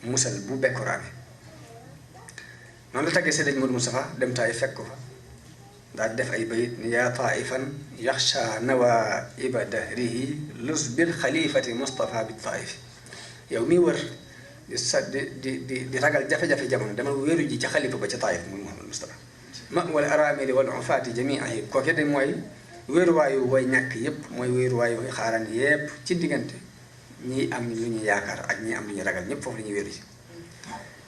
musal bu bekkoraane noonu la tàggee sëriñ Modou Moustapha dem Taayif fekk ko fa daal def ay bayit ni yaa taifan yaxsha nawaiba dahrihi lus bil xalifati Moustapha bi Taayif yow miy wër di ragal jafe-jafe jamono dama wéeru ji ci xalifa ba ca Taayif muy Mouhamadou Moustapha ma wala aramili wal ufaati jamiihi kooke de mooy wéeruwaayu way ñàkk yépp mooy wéeruwaayu way xaaraan yépp ci diggante ñi am lu ñu yaakaar ak ñi am lu ñu ragal ñëpp foofu la ñuy wéeru ji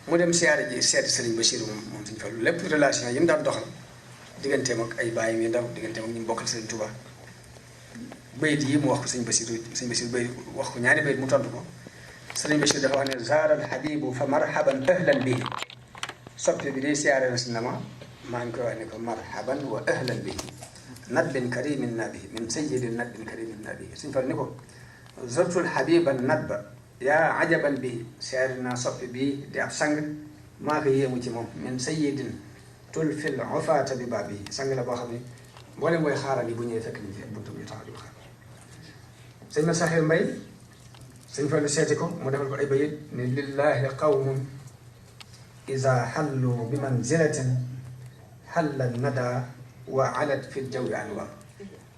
mu dem siyaare ji seeti Sëriñ Bachir moom Sëriñ Fallu lépp relation yi mu daan doxal digganteem ak ay bàyyam yu ndaw digganteem ak ñu bokkal Sëriñ Tuubaa bayit yi mu wax ko Sëriñ Bachir bayit wax ko ñaari bayit mu tontu ko Sëriñ Bachir dafa wax ne zaara al habibu fa marhaban ahlan bihi soppi bi day siyaare na si nama maa ngi koy wax ne ko marhaban wa ahlan bihi nadbin karimin nabihi min sayyidin nadbin karimin nabihi Sëriñ Fallu ni ko zurtul habiban nadba yaa ajaban bi siyaare naa soppi bii di ab sang maa ko yéemu ci moom min sayyidin tul fil ufaata bi baa bi sang la boo xam ne mboolem mooy xaaral yi bu ñëwee fekk nañ ci buntu bu ñu taxaw di ko xaar sëñ ma Saxir Mbay sëñ Fallu seeti ko mu defal ko ay bayit ni lillahi qawmun iza xallu bi manzilatin xalla nada wa alat fi jawi anwa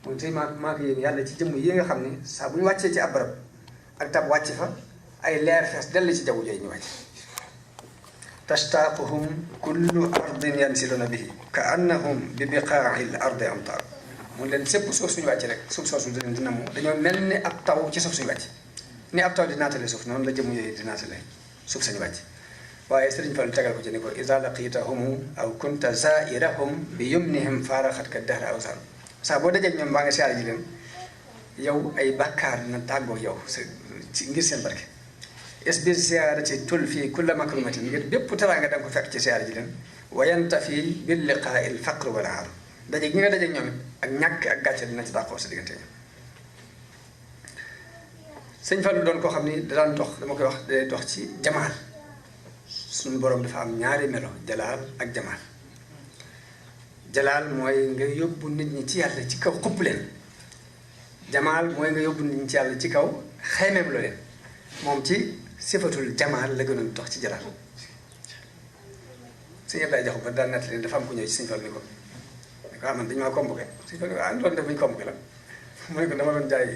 moom tey maa ko yéem yàlla ci jëmm yi nga xam ne saa bu ñu wàccee ci ab barab ak tab wàcc fa ay leer fees dell ci jaww jooju ñu wàcc tastaaquhum kullu ardin yansiluna bihi ka annahum bi biqaa'i l ardi amtaar mun leen sépp suuf suñu wàcc rek suuf soosu dina mu dañoo mel ni ab taw ci suuf suñu wàcc ni ab taw di naatale suuf noonu la jëmm yooyu di naatale suuf sañu wàcc waaye Sëriñ Fallu tegal ko ci ni ko iza laqitahum aw kunta zairahum bi yumnihim faaraxatka dahra aw sar saa boo dajeeg ñoom baa nga siyaare ji leen yow ay bàkkaar dina tàggoo yow ngir seen barke isbir siyaarati tul fii kulla makrumatin ngir bépp teraanga da nga ko fekk ci siyaare ji leen wayanta fii bil liqaa il faqr wal aar dajeeg ñi nga dajeeg ñoom it ak ñàkk ak gàcce dina ci dàqoo sa diggante ñoom Sëñ Fallu doon koo xam ni da daan dox dama koy wax day dox ci jamaal suñu borom dafa am ñaari melo jalaal ak jamaal jalaal mooy nga yóbbu nit ñi ci yàlla ci kaw xupp leen jamaal mooy nga yóbbu nit ñi ci yàlla ci kaw xaymeem loo leen moom ci sifatul jamaal la gënoon dox ci jalaal sëñ Abdoulaye Jaxu ba daan natt leen dafa am ku ñëw ci Sëñ Fallu ni ko man dañu maa convoqué Sëñ Fallu doon def bu ñu convoqué la mu ne ko dama doon jaay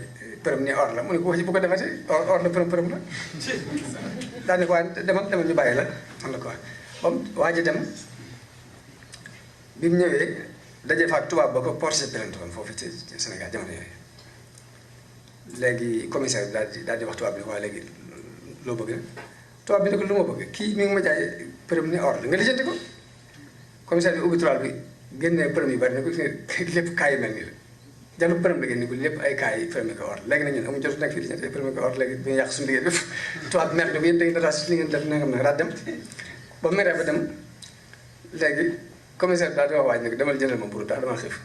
përëm ni or la mu ne ko bu ko defati or la përëm la daal ni ko waaye demal ñu bàyyi la man la ko wax bam waa ji dem bi mu ñëwee daje fa ak tubaab ba ko porté plainte woon foofu ci Sénégal jamono yooyu léegi commissaire bi daal di wax tubaab bi ne ko waa léegi loo bëgg tubaab bi ne ko lu ma bëgg kii mi ngi ma jaay përëm ni or la nga lijjanti ko commissaire bi ubbi tubaab bi génnee përëm yu bari ne ko lépp kaay yu mel nii la jalu përëm la génne ko lépp ay kaay yi përëm ko or léegi nag ñun amuñu jot nekk fii lijjanti përëm ko or léegi duñu yàq suñu liggéey bépp tubaab bi mer ne ko yéen da ngeen dara li ngeen def nangam nag daa dem ba meree ba dem léegi commissaire bi daal di wax waaj nag demal jëndal ma mburu daal dama xiif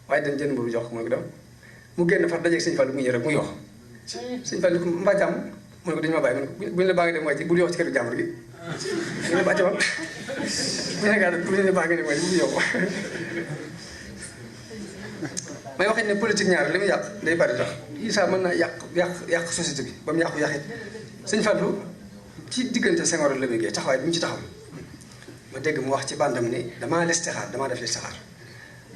waaye dem jënd mburu jox ko mu ne ko dem mu génn far dajeeg Sëñ Fallu mu ñëw rek mu yox Sëñ Fallu ko mbaa jàmm mu ne ko dañu ma bàyyi mu ne ko buñu la baa ngi dem wàcc bul yox ci këru jàmbur gi ñu ne bàcc ma buñu la baa ngi dem wàcc bul yox may waxee ne politique ñaar li muy yàq day bari tax Issa mën naa yàq société bi ba mu yàqu yàqit Sëñ Fallu ci diggante Senghor la muy géey taxawaay bi mu ci taxaw ma dégg mu wax ci bandam ni damaa listixaar damaa def listixaar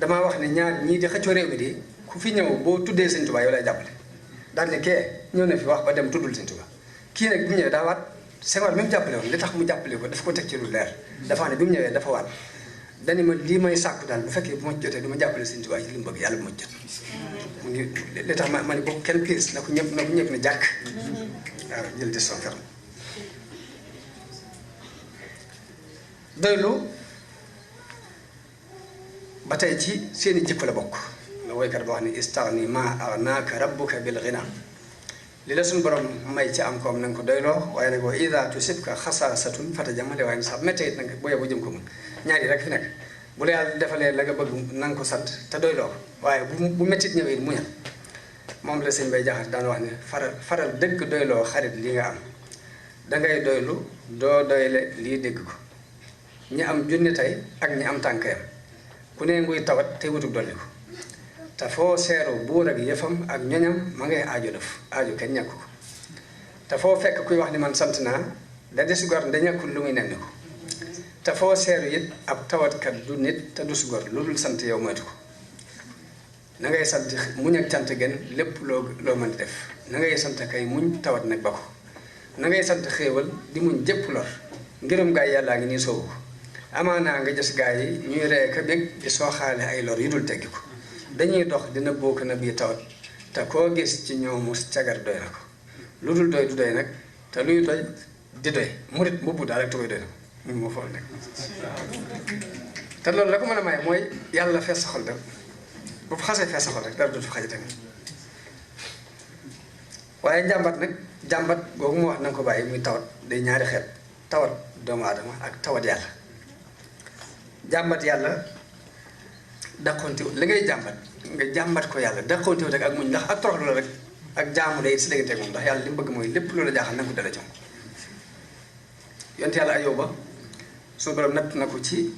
damaa wax ne ñaar ñii di xëccoo réew mi di ku fi ñëw boo tuddee Sëñ Tuubaa yow lay jàppale daal ne kee ñëw na fi wax ba dem tuddul Sëñ Tuubaa kii nag bi mu ñëwee daa waat Senghor mi mu jàppale woon li tax mu jàppale ko daf ko teg ci lu leer dafa ne bi mu ñëwee dafa waat dani ma lii may sàkku daal bu fekkee bu ma jotee du ma jàppale Sëñ Tuubaa ci li mu bëgg yàlla bu ma jot mu ngi li tax ma ne boobu kenn piis na ko ñëpp ne jàkk waaw jël décision ferme doylu ba tey ci seeni jikko la bokk la woykat ba wax ne istaghni ma aghnaka rabbuka bil ghina li la suñu borom may ci am koom na nga ko doyloo waaye nag wa ida tusibka xasaasatun fatajamale waaye sax méttee it nag boo yeboo jëm ko mun ñaar yi rek fi nekk bu la yàlla defalee la nga bëgg na nga ko sant te doyloo ko waaye bu méttit ñëwee muñal moom la sëñ Bay Jaxate daan wax ne faral dëgg doyloo xarit li nga am dangay doylu doo doyle lii dégg ko ñi am junni tey ak ñi am tànkayam ku ne nguy tawat te wutug dolli ko te foo seeru buur ak yëfam ak ñoñam ma ngay aajo def aajo kenn ñàkk ko te foo fekk kuy wax ni man sant naa da des gor da ñàkkul lu muy nenn ko te foo seeru it ab tawatkat du nit te du su gor lu dul sant yow moytu ko na ngay sant muñ ak cant gën lépp loo mën di def na ngay sant kay muñ tawat nag ba ko na ngay sant xéewal di muñ jëpp lor ngërëm gaay yàllaa ngi nii soobu ko amaanaa nga gis gaay yi ñuy ree ka bég di sooxaale ay lor yu dul teggi ko dañuy dox dina bokk na bii tawat te koo gis ci ñoomu cagar doy na ko lu dul doy du doy nag te luy doy di doy murit mbubb daal rek tubay doy na ko moo fool nekk te loolu la ko mën a may mooy yàlla fees sa xol rek bu xasee fees sa xol rek dara dootu xaja tamit waaye njàmbat nag jàmbat googu mu wax na nga ko bàyyi muy tawat day ñaari xeet tawat doomu aadama ak tawat yàlla jàmbat yàlla daqontiw li ngay jàmbat nga jàmbat ko yàlla daqontiw rek ak muñ ndax ak toroxlu la rek ak jaamu day si diggante moom ndax yàlla li mu bëgg mooy lépp loolu jaaxal na nga ko dala jom yonte yàlla Ayuba suñu borom natt na ko ci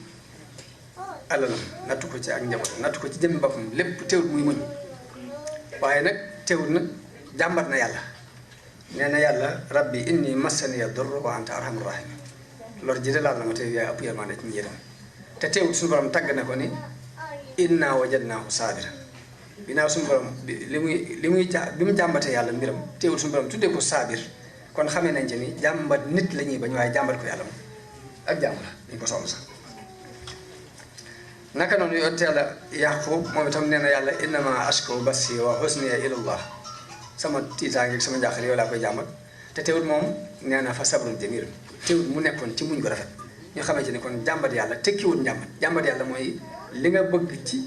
alalam nattu ko ci ak njabootam nattu ko ci jëmmi boppam lépp teewut muy muñ waaye nag teewut nag jàmbat na yàlla nee na yàlla rabbi inni massaniya durr wa anta arhamur rahim lor ji de laal na ma te yaay ëpp yërmande ci njëriñ te teewut suñu borom tàgg na ko ni inna wajadnaahu saabira binaaw suñu borom bi mu jàmbatee yàlla mbiram teewut suñu borom tuddee ko saabir kon xamee nañ ci ni jàmbat nit la ñuy bañ waaye jàmbat ko yàlla moom ak jàmm la dañ ko soxla sax naka noonu yoon teel a Yaqub moom itam nee na yàlla innama ashku bassi wa husniya ilallah sama tiitaange sama njàqare yow laa koy jàmbat te teewut moom nee na fa sabrun jamil teewut mu nekkoon ci muñ ko rafet ñu xamee ci ni kon jàmbat yàlla tekkiwut jàmbat yàlla mooy li nga bëgg ci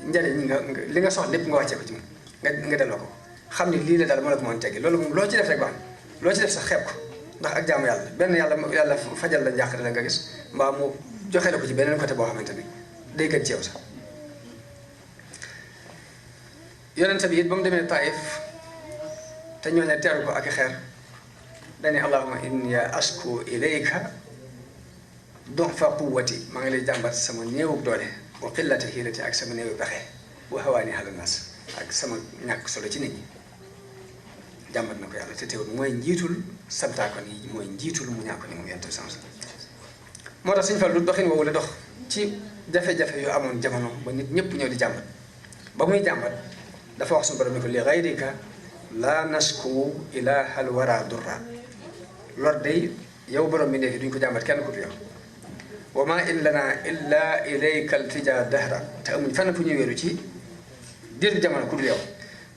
njariñ nga li nga soxla lépp nga wàccee ko ci moom nga delloo ko xam ni lii la daal moo la ko mën teggi loolu moom loo ci def rek baax loo ci def sax xeeb ko ndax ak jaamu yàlla benn yàlla fajal la njàqare la nga gis mbaa mu joxe la ko ci beneen côté boo xamante ni day gën ci yow sax yonent bi it ba mu demee Taif te ñooñu teeru ko ak i xeer dani allahumma inni ashku ilayka du'fa quwwati maa ngi lay jàmbat sama néewub doole wa qillata hiilati ak sama néewu pexe wa hawaani ala naas ak sama ñàkk solo ci nit ñi jàmbat na ko yàlla te teewul mooy njiitul santaakon yi mooy njiitul mu ñàkk ni moom yonent bi sama moo tax suñu fal lu doxin woowu la dox ci jafe-jafe yu amoon jamono ba nit ñëpp ñëw di jàmbat ba muy jàmbat dafa wax suñu borom ni ko li gayrika la nashku ilahal wara durra lor day yow borom bi ndeefi duñ ko jàmbat kenn ku du yow wa ma in lana illa ilayka altija dahra te amuñ fenn fu ñuy wéeru ci dir jamono ku dul yow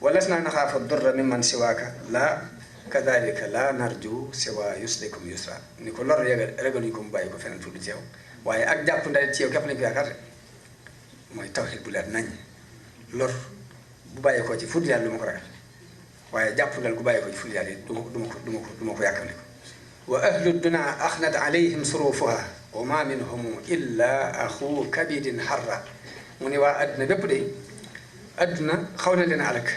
walasna naxaafa durra mimman siwaaka la kadalika la narju siwa yuslikum yusra ni ko lor ragaluñ ko mu bàyyi ko feneen fu dul ci yow waaye ak jàpp ndalet ci yow képp lañ ko yaakaar de mooy tawxiid bu leer nañ lor bu bàyyi ko ci fu dul yàlla du ma ko ragal waaye jàpp ndal gu bàyyi ko ci fu dul yàlla du ma ko yàkkandi ko wa ahlu duna axnat alayhim surufuha wa ma minhum illa axu kabidin harra mu ne waa adduna bépp de adduna xaw na leen alak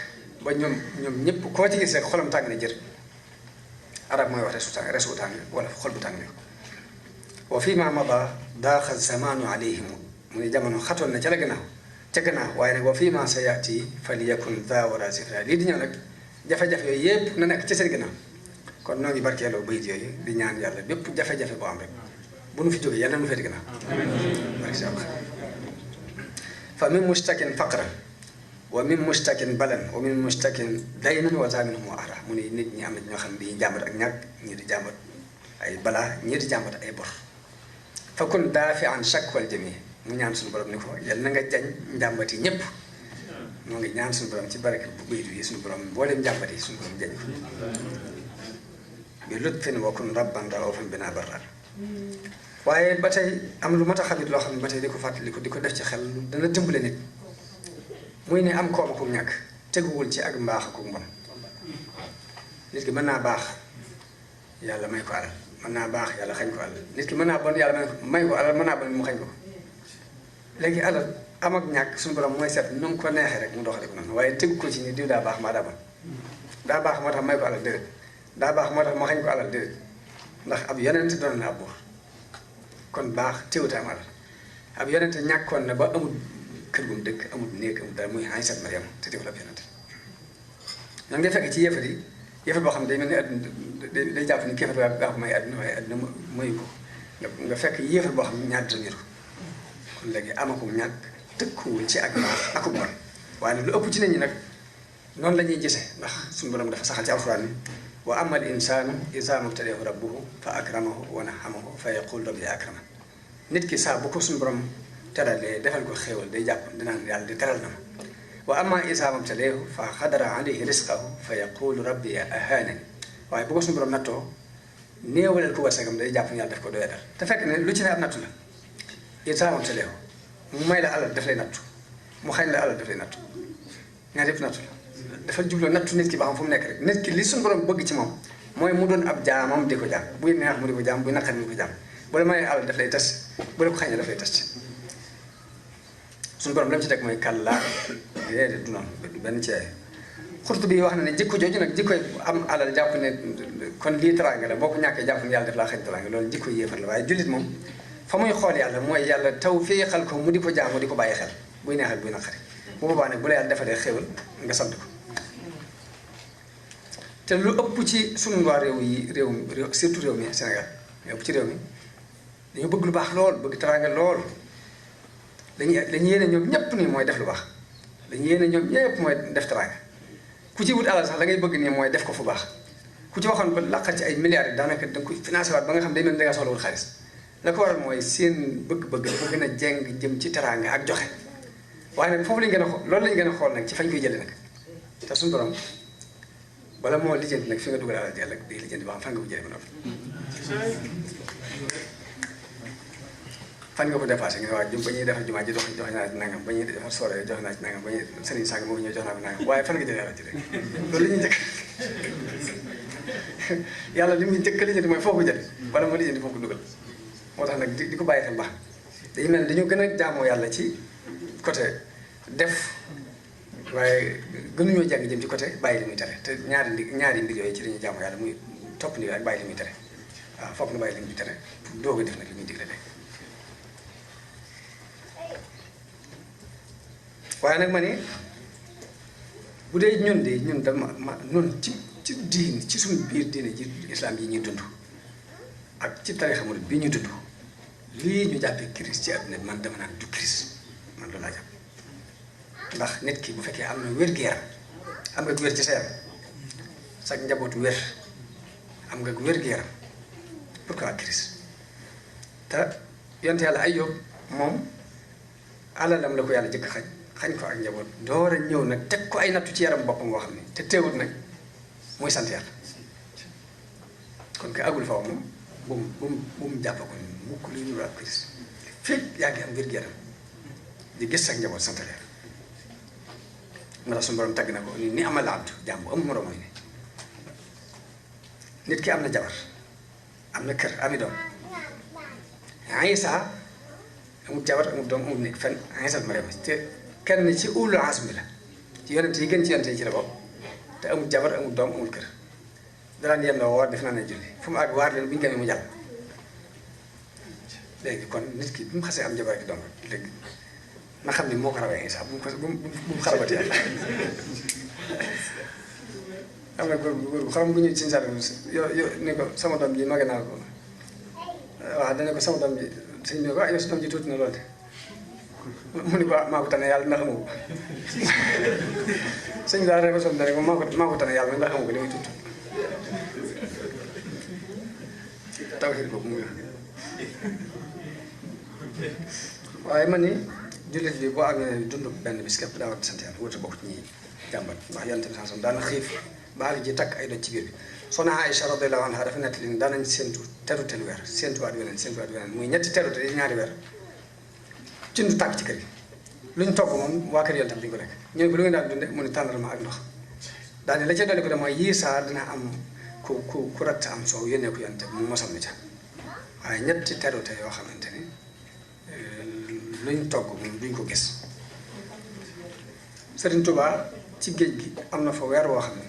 ba ñoom ñëpp koo ci gis rek xolam tàng na jër arab mooy wax resu tàng wala xol bu tàng ne wa fi ma mada daaxa zamanu alayhim mu ne jamono xatoon na ca gannaaw waaye nag wa fi ma sa yaati falyakun daa wara zikra lii di ñëw nag jafe-jafe yooyu yëpp na nekk ci seen gannaaw kon noo ngi barkeeloo bayit yooyu di ñaan yàlla bépp jafe-jafe boo am rek bu nu fi jógee yàlla nu féeti gannaaw barke fa min mustakin faqran wa min mustakin balan wa min mustakin daynan wa zaminhum wa ahra mu ne nit ñi am na ñoo xam ne dañuy jàmbat ak ñàkk ñii di jàmbat ay balaa ñii di jàmbat ay bor fakun daafi an shakwal jami mu ñaan suñu borom ni ko yal na nga jañ njàmbat yi ñëpp moo ngi ñaan suñu borom ci barke bu baytu yi suñu borom mboolem njàmbat yi suñu borom jañ ko bi lutfin wa kun rabban raufan bina barrar waaye ba tey am lu mat a xamit loo xam ne ba tey di ko fàttaliku di ko def ci xel dana dimbale nit muy ne am koom ak ñàkk teguwul ci ak mbaax ak mbon nit ki mën naa baax yàlla may ko alal mën naa baax yàlla xañ ko alal nit ki mën naa bon yàlla may ko alal mën naa bon mu xañ ko léegi alal am ak ñàkk suñu borom mooy seet nu mu ko neexee rek mu doxale ko noonu waaye tegu ko ci ni diw daa baax maa daa bon daa baax moo tax may ko alal déedéet daa baax moo tax ma xañ ko alal déedéet ndax ab yonent doon na ab buur kon baax teewuta am alal ab yonent ñàkkoon na ba amul kër gu mu dëkk amul néeg amul dara muy Aysat Mariam te teewul ab yonent ñoo ngi fekk ci yëfar yi yëfar boo xam ne day mel ni àdduna day jàpp ni kéefar gaa ko may àdduna waaye àdduna mayu ko nga fekk yëfar boo xam ne ñaar dina niru kon léegi amakum ñàkk tëkkuwul ci ak baax akub bon waaye lu ëpp ci nit ñi nag noonu la ñuy gisee ndax suñu borom dafa saxal ci alxuraan ni wa amal insaanu izaa mabtalahu rabbuhu fa akramahu wa na'amahu fa yaqul rabbi akraman nit ki saa bu ko suñu borom teralee defal ko xéewal day jàpp dinaan yàlla di teral na ma wa amma izaa mabtalahu fa qadara alayhi rizqahu fa yaqulu rabbi ahaanani waaye bu ko suñu borom nattoo néewalal ko wërsëgam day jàpp yàlla daf ko doyadal te fekk ne lu ci ne ab nattu la izaa mabtalahu mu may la alal daf lay nattu mu xañ la alal daf lay nattu ñaar yëpp nattu la dafa jubloo nattu nit ki ba xam fu mu nekk rek nit ki li suñu borom bëgg ci moom mooy mu doon ab jaamam di ko jaam buy neex mu di ko jaam buy naqari mu di ko jaam bu la may alal daf lay tas bu la ko xañee daf lay tas suñu borom lam ci teg mooy kàllaa déedéet du noonu benn ci xurtu bi wax na ne jikko jooju nag jikkoy am alal jàpp ne kon lii teraanga la boo ko ñàkkee jàpp ne yàlla def laa xañ teraanga loolu jikko yéefar la waaye jullit moom fa muy xool yàlla mooy yàlla taw féexal ko mu di ko jaam mu di ko bàyyi xel buy neexal buy naqari bu boobaa nag bu la yàlla defalee xéwal nga sant ko te lu ëpp ci sunu waa réew yi réew surtout réew mi Sénégal lu ëpp ci réew mi dañu bëgg lu baax lool bëgg teraanga lool dañuy yéene ñoom ñëpp nii mooy def lu baax dañu yéene ñoom ñëpp mooy def teraanga ku ci wut alal sax la ngay bëgg nii mooy def ko fu baax ku ci waxoon ba laqal ci ay milliards yi daanaka da nga koy financé waat ba nga xam day mel ni da nga soxlawul xaalis la ko waral mooy seen bëgg-bëgg dafa gën a jeng jëm ci teraanga ak joxe waaye nag foofu lañ gën a xool loolu lañ gën a xool nag ci fañ koy jëlee nag te suñu borom bala moo lijjanti nag fi nga dugal alal ji yàlla day lijjanti ba xam fan nga ko jëlee ba noppi fan nga ko dépassé nga ne waa ba ñuy defar jumaa ji jox naa ci nangam ba ñuy defar soore jox naa ci nangam ba ñuy sëriñ sàng moo ñëw jox naa ko nangam waaye fan nga jëlee alal ji rek loolu la ñuy njëkk yàlla li muy njëkk lijjanti mooy foo ko jëlee bala moo lijjanti foo ko dugal moo tax nag di ko bàyyi xel baax dañu mel ne dañoo gën a jaamoo yàlla ci côté def waaye gënuñoo jàng jëm ci côté bàyyi li muy tere te ñaari mbir yooyu ci la ñuy jaamoo yàlla muy topp ndigal ak bàyyi li muy tere waaw foog na bàyyi li muy tere doog a def nag li muy digle léegi waaye nag ma ne bu dee ñun dama ñun ci diin ci suñu biir diine ji islam yi ñuy dund ak ci tarixa murid bi ñu dund lii ñu jàppee crise ci àdduna bi man dama naan du crise man loolu laa jàpp ndax nit ki bu fekkee am na wér-gu-yaram am nga wér ci sa yaram sax njabootu wér am nga wér-gu-yaram pourquoi crise te yonte yàlla Ayyub moom alalam la ko yàlla jëkk xañ ko ak njaboot door a ñëw nag teg ko ay nattu ci yaram boppam boo xam ne te teewut nag muy sant yàlla kon que agul faw moom bu mu jàpp ko mukk luy nuru ak crise fekk yaa ngi am wér-gu-yaram di gis ak njaboot sant yàlla moo tax suñu borom tagg na ko ni amal abdu jaam bu amul moroom mooy ne nit ki am na jabar am na kër ami doom Isa amul jabar amul doom amul nekk fenn Isa Mariam te kenn ci ulul azmi la ci yonent yi gën ci yonent yi ci la bopp te amul jabar amul doom amul kër daraan yenn woor def naa ne julli fu mu àgg waar leen bu ñu gëmee mu jàll léegi kon nit ki bu mu xasee am jabar ak doom léegi na xam ni moo ko rawee Isa bu mu xarabati yàlla am na góor gu xam bu ñu ci saa yo ne ko sama doom ji mage naa ko waaw dana ko sama doom ji sëñ bi ko yow sa doom ji tuuti na lool de mu ni ko maa ko tane yàlla ndax amu ko sëñ daal rek sonn rek maa ko tane yàlla ndax amu ko li muy tudd tawhid boobu muy waaye man ni jullit bi boo amee dund benn bis képp daa war di sant yàlla wut bokk ci ñi jàmbat ndax yonent bi sax daana xiif baal ji takk ay doj ci biir bi soxna Aïcha radiyallahu anha dafa nekk li daanañ séentu terutel weer séentuwaat weneen muy ñetti terute yi ñaari weer ci ndu tàkk ci kër gi luñ togg moom waa kër yonent bi duñ ko lekk ñu ne ko lu ngeen daan dunde mu ne tàndarma ak ndox daane la ca dolli ko de mooy yii saa dina am ku ratt am soow yónnee ko yonent bi mu mosal mi ca waaye ñetti terute yoo xamante ni luñ togg moom duñ ko gis Sëriñ Tuubaa ci géej gi am na fa weer woo xam ne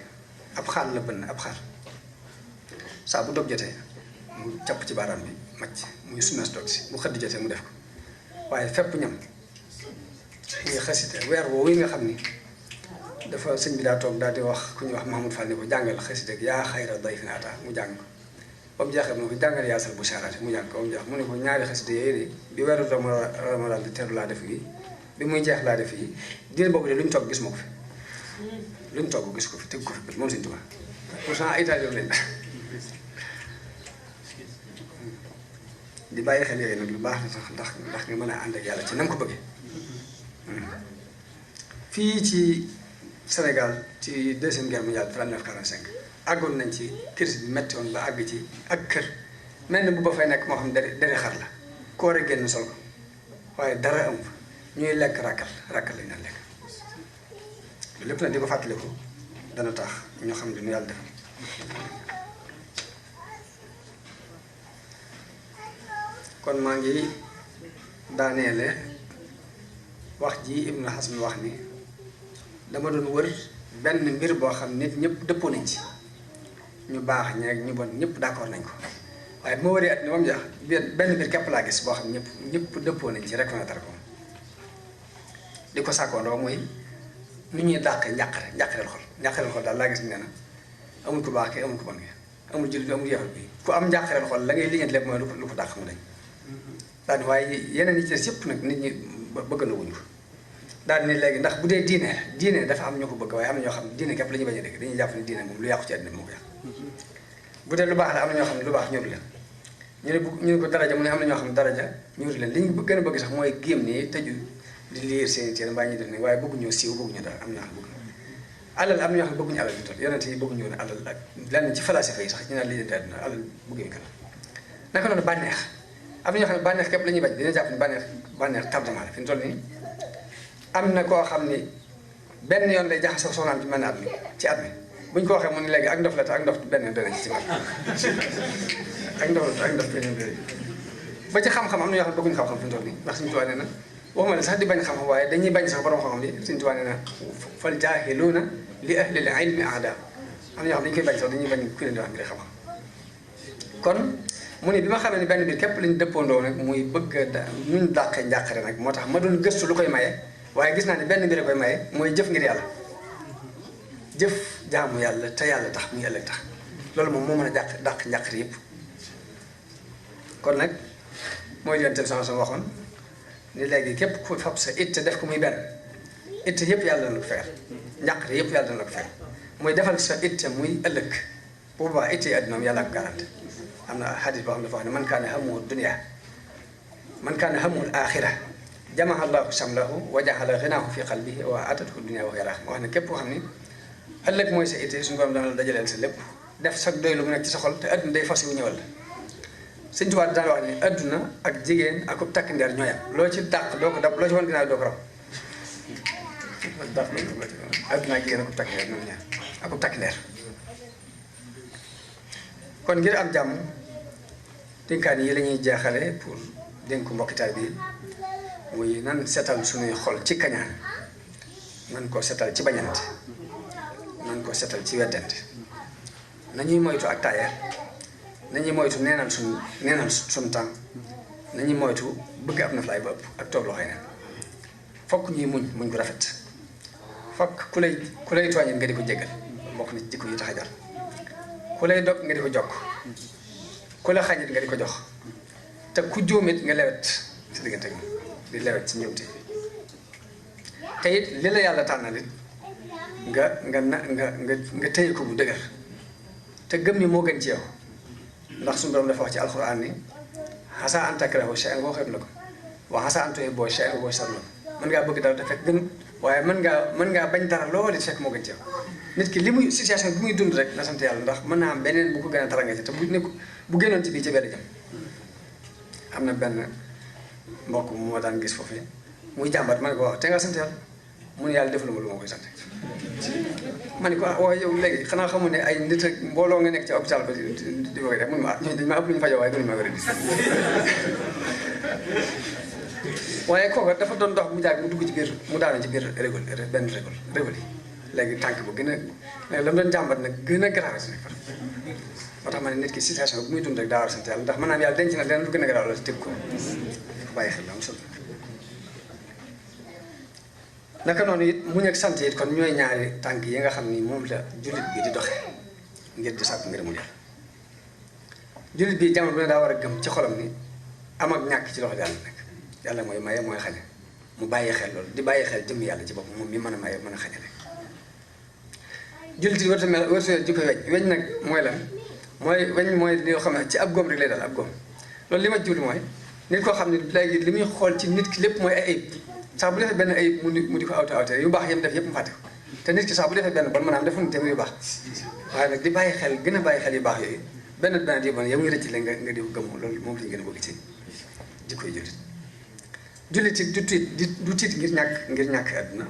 ab xaal la bënn ab xaal saa bu dog jotee mu jàpp ci baaraam bi macc muy sumees dog si bu xëdd jotee mu def ko waaye fépp ñam muy xasida weer woowu yi nga xam ni dafa sëñ bi daa toog daal di wax ku ñuy wax Mahamadou Fall ni ko jàngal xasida yaa xayra dayfin ataa mu jàng ko ba mu jeexee mu ne ko jàngal yaasal bu saaraati mu jàng ko ba mu jeex mu ne ko ñaari xasida yooyu de bi weeru Ramadan di teru laa def yi bi muy jeex laa def yi diir boobu de lu ñu togg gis ma ko fi lu ñu togg gis ko fi teg ko fi bët moom Sëñ Tuubaa pourtant ay taalibeem lañ di bàyyi xel yooyu nag lu baax la sax ndax nga mën a ànd ak yàlla ci na nga ko bëggee fii ci Sénégal ci deuxième guerre mondiale 39-45 àggoon nañ ci crise bi metti woon ba àgg ci ak kër mel na bu ba fay nekk moo xam dere xar la koor a génn sol ko waaye dara am fa ñuy lekk rakkal lañ daan lekk lépp nag di ko fàttaliku dana tax ñoo xam ne nu yàlla defal kon maa ngi daaneele wax ji Ibnu Hazm wax ni dama doon wër benn mbir boo xam nit ñëpp dëppoo nañ ci ñu baax ñeeg ñu bon ñëpp d'accord nañ ko waaye bu ma wëree at ni moom jax benn mbir képp laa gis boo xam ñëpp dëppoo nañ ci reconnaître ko di ko sàkkoondoo mooy nu ñuy dàq njàqareel xol daal laa gis nee na amul ku baax ki amul ku bon ki amul jullit bi amul yéexal bi ku am njàqareel xol la ngay liggéeyante lépp mooy lu ko dàq mu dañ daal waaye yeneen yi ci des yëpp nag nit ñi bëgg na wuñu ko daal ni léegi ndax bu dee diine dafa am ñoo ko bëgg waaye am na ñoo xam ne diine képp la ñuy bañ a dégg dañuy jàpp ne diine moom lu yàqu ci àddina moo ko yàq bu dee lu baax la am na ñoo xam ne lu baax ñoru leen ñu ne ko daraja mu ne am na ñoo xam ne daraja ñoru leen li ñu gën a bëgg sax mooy géem nii tëju di liir seen téere mbaa ñuy def ne waaye bëgguñoo siiw bëgguñu dara am na ñoo xam ne bëgg alal am na ñoo xam ne bëgguñu alal bi toll yonent yi bëgguñu woon alal ak lenn ci falasifa yi sax ñu naan lijjanti àddina alal bëgguñu ko naka noonu bànneex am na ñoo xam ne bànneex képp la ñuy bañ dina jàpp ne bànneex tardement la fi mu toll nii am na koo xam ni benn yoon lay jaxasoo soxnaam ci mel ne at mi ci at mi buñ ko waxee mu ne léegi ak ndof la te ak ndof benn yoon dana ci man ak ndof la te ak ndof benn yoon dana ba ci xam-xam am na ñoo xam ne bëgguñu xam-xam fi mu toll nii ndax Sëñ Tuubaa nee na waxuma la sax di bañ xam-xam waaye dañuy bañ sax borom xam-xam li Sëñ Tuubaa nee na fal jaahiluuna li ahli l ilmi a'daa am na ñoo xam dañu koy bañ sax dañuy bañ ku leen di wax ngir xam-xam kon mu ne bi ma xamee ne benn biir képp lañu dëppoondoo nag muy bëgg a nuñ dàqee njàqare nag moo tax ma doon gëstu lu koy maye waaye gis naa ne benn mbir a koy maye mooy jëf ngir yàlla jëf jaamu yàlla te yàlla tax muy ëllëg tax loolu moom moo mën a dàq njàqare yëpp kon nag mooy leen sama waxoon ni léegi képp ku fab sa itte def ko muy benn itte yëpp yàlla dana ko feer njàqare yëpp yàlla dana ko feer mooy defal sa itte muy ëllëg bu boobaa itte yi àddina moom yàlla ko garante am na xadis boo xam ne dafa wax ne man kaana hamuhu dunya man kaana hamuhu al-axira jamaha allahu samlahu wa jaxala xinaahu fi qalbihi wa atathu dunya wa hiya raxma wax ne képp koo xam ni ëllëg mooy sa itte suñu borom dana la dajaleel sa lépp def sa doylu mu nekk ci sa xol te adduna day fas yu ñëwal la Sëñ Tuubaa daan wax ne adduna ak jigéen ak ub takk ndeer ñooyam loo ci dàq doo ko dab loo ci wan ginnaaw doo ko raw adduna ak jigéen ak ub takk ndeer ñoom ñaar ak ub takk ndeer kon ngir am jàmm dénkaan yi la ñuy jaaxale pour dénku mbokkitaay bi muy nan setal suñuy xol ci kañaan nan ko setal ci bañante nan ko setal ci weddante nañuy moytu ak taayeer nañuy moytu neenal suñu temps nañuy moytu bëgg ab naflaay ba ëpp ak toog loxoy neen fokk ñuy muñ ko rafet fokk ku lay tooñit nga di ko jéggal bokk na ci jikko yi tax a jar ku lay dog nga di ko jokk ku la xañit nga di ko jox te ku jóomit nga lewet si diggante di lewet ci ñëwte te it li la yàlla tànnal it nga téye ko bu dëgër te gëm ni moo gën ci yow ndax suñu borom dafa wax ci alxuraan ni xasa an takrahu shay'an wa khayrun lakum wa xasa an tuhibbu shay'an wa huwa sharrun lakum mën ngaa bëgg dara te fekk gën waaye mën ngaa bañ dara loolu it fekk moo gën ci yow nit ki li muy situation bi muy dund rek na sant yàlla ndax mën naa am beneen bu ko gën a taranga ci te bu génnoon ci bii ci benn jëm am na benn mbokk mu ma daan gis foofu muy jàmbat ma ne ko wax te nga sant yàlla mu ne yàlla defaluma lu ma koy sant ma ne ko waaye yow léegi xanaa xamul ne ay nit ak mbooloo nga nekk ci hôpital ba di koy def mun ma ñooñu dañ maa ëpp lu ñu fajoo waaye gënuñu ma wér waaye kooku dafa doon dox mu jàgg mu dugg ci biir mu daanu ci biir benn régol yi léegi tànk bu gën a la mu doon jàmbat nag gën a grave si nag far moo tax ma ne nit ki situation bu muy dund rek daa war a sant yàlla ndax maanaam yàlla denc na leneen lu gën a grave la teg ko bàyyi xel la am solo naka noonu it muñ ak sant it kon ñooy ñaari tànk yi nga xam ni moom la jullit bi di doxe ngir di sàkku ngërëmul yàlla jullit bi jamono bu ne daa war a gëm ci xolam ni am ak ñàkk ci loxo yàlla nag yàlla mooy maye mooy xañe mu bàyyi xel loolu di bàyyi xel jëm yàlla ci bopp moom mi mën a maye mën a xañale jullit yi warta jikko weñ nag mooy lan weñ mooy li nga xam ne ci ab góom rek lay dal ab góom loolu li ma jublu mooy nit koo xam ne léegi li muy xool ci nit ki lépp mooy ay ayib saa bu defee benn ayib mu di ko awte yu baax yam def yëpp mu fàtte ko te nit ki saa bu defee benn bon maanaam defuñu tamit yu baax waaye nag di bàyyi xel gën a bàyyi xel yu baax yooyu benn yu bon yow ngi rëcc la nga di ko gëm loolu moom lañu gën a bëgg ci jikkoy jullit it du tiit ngir ñàkk àdduna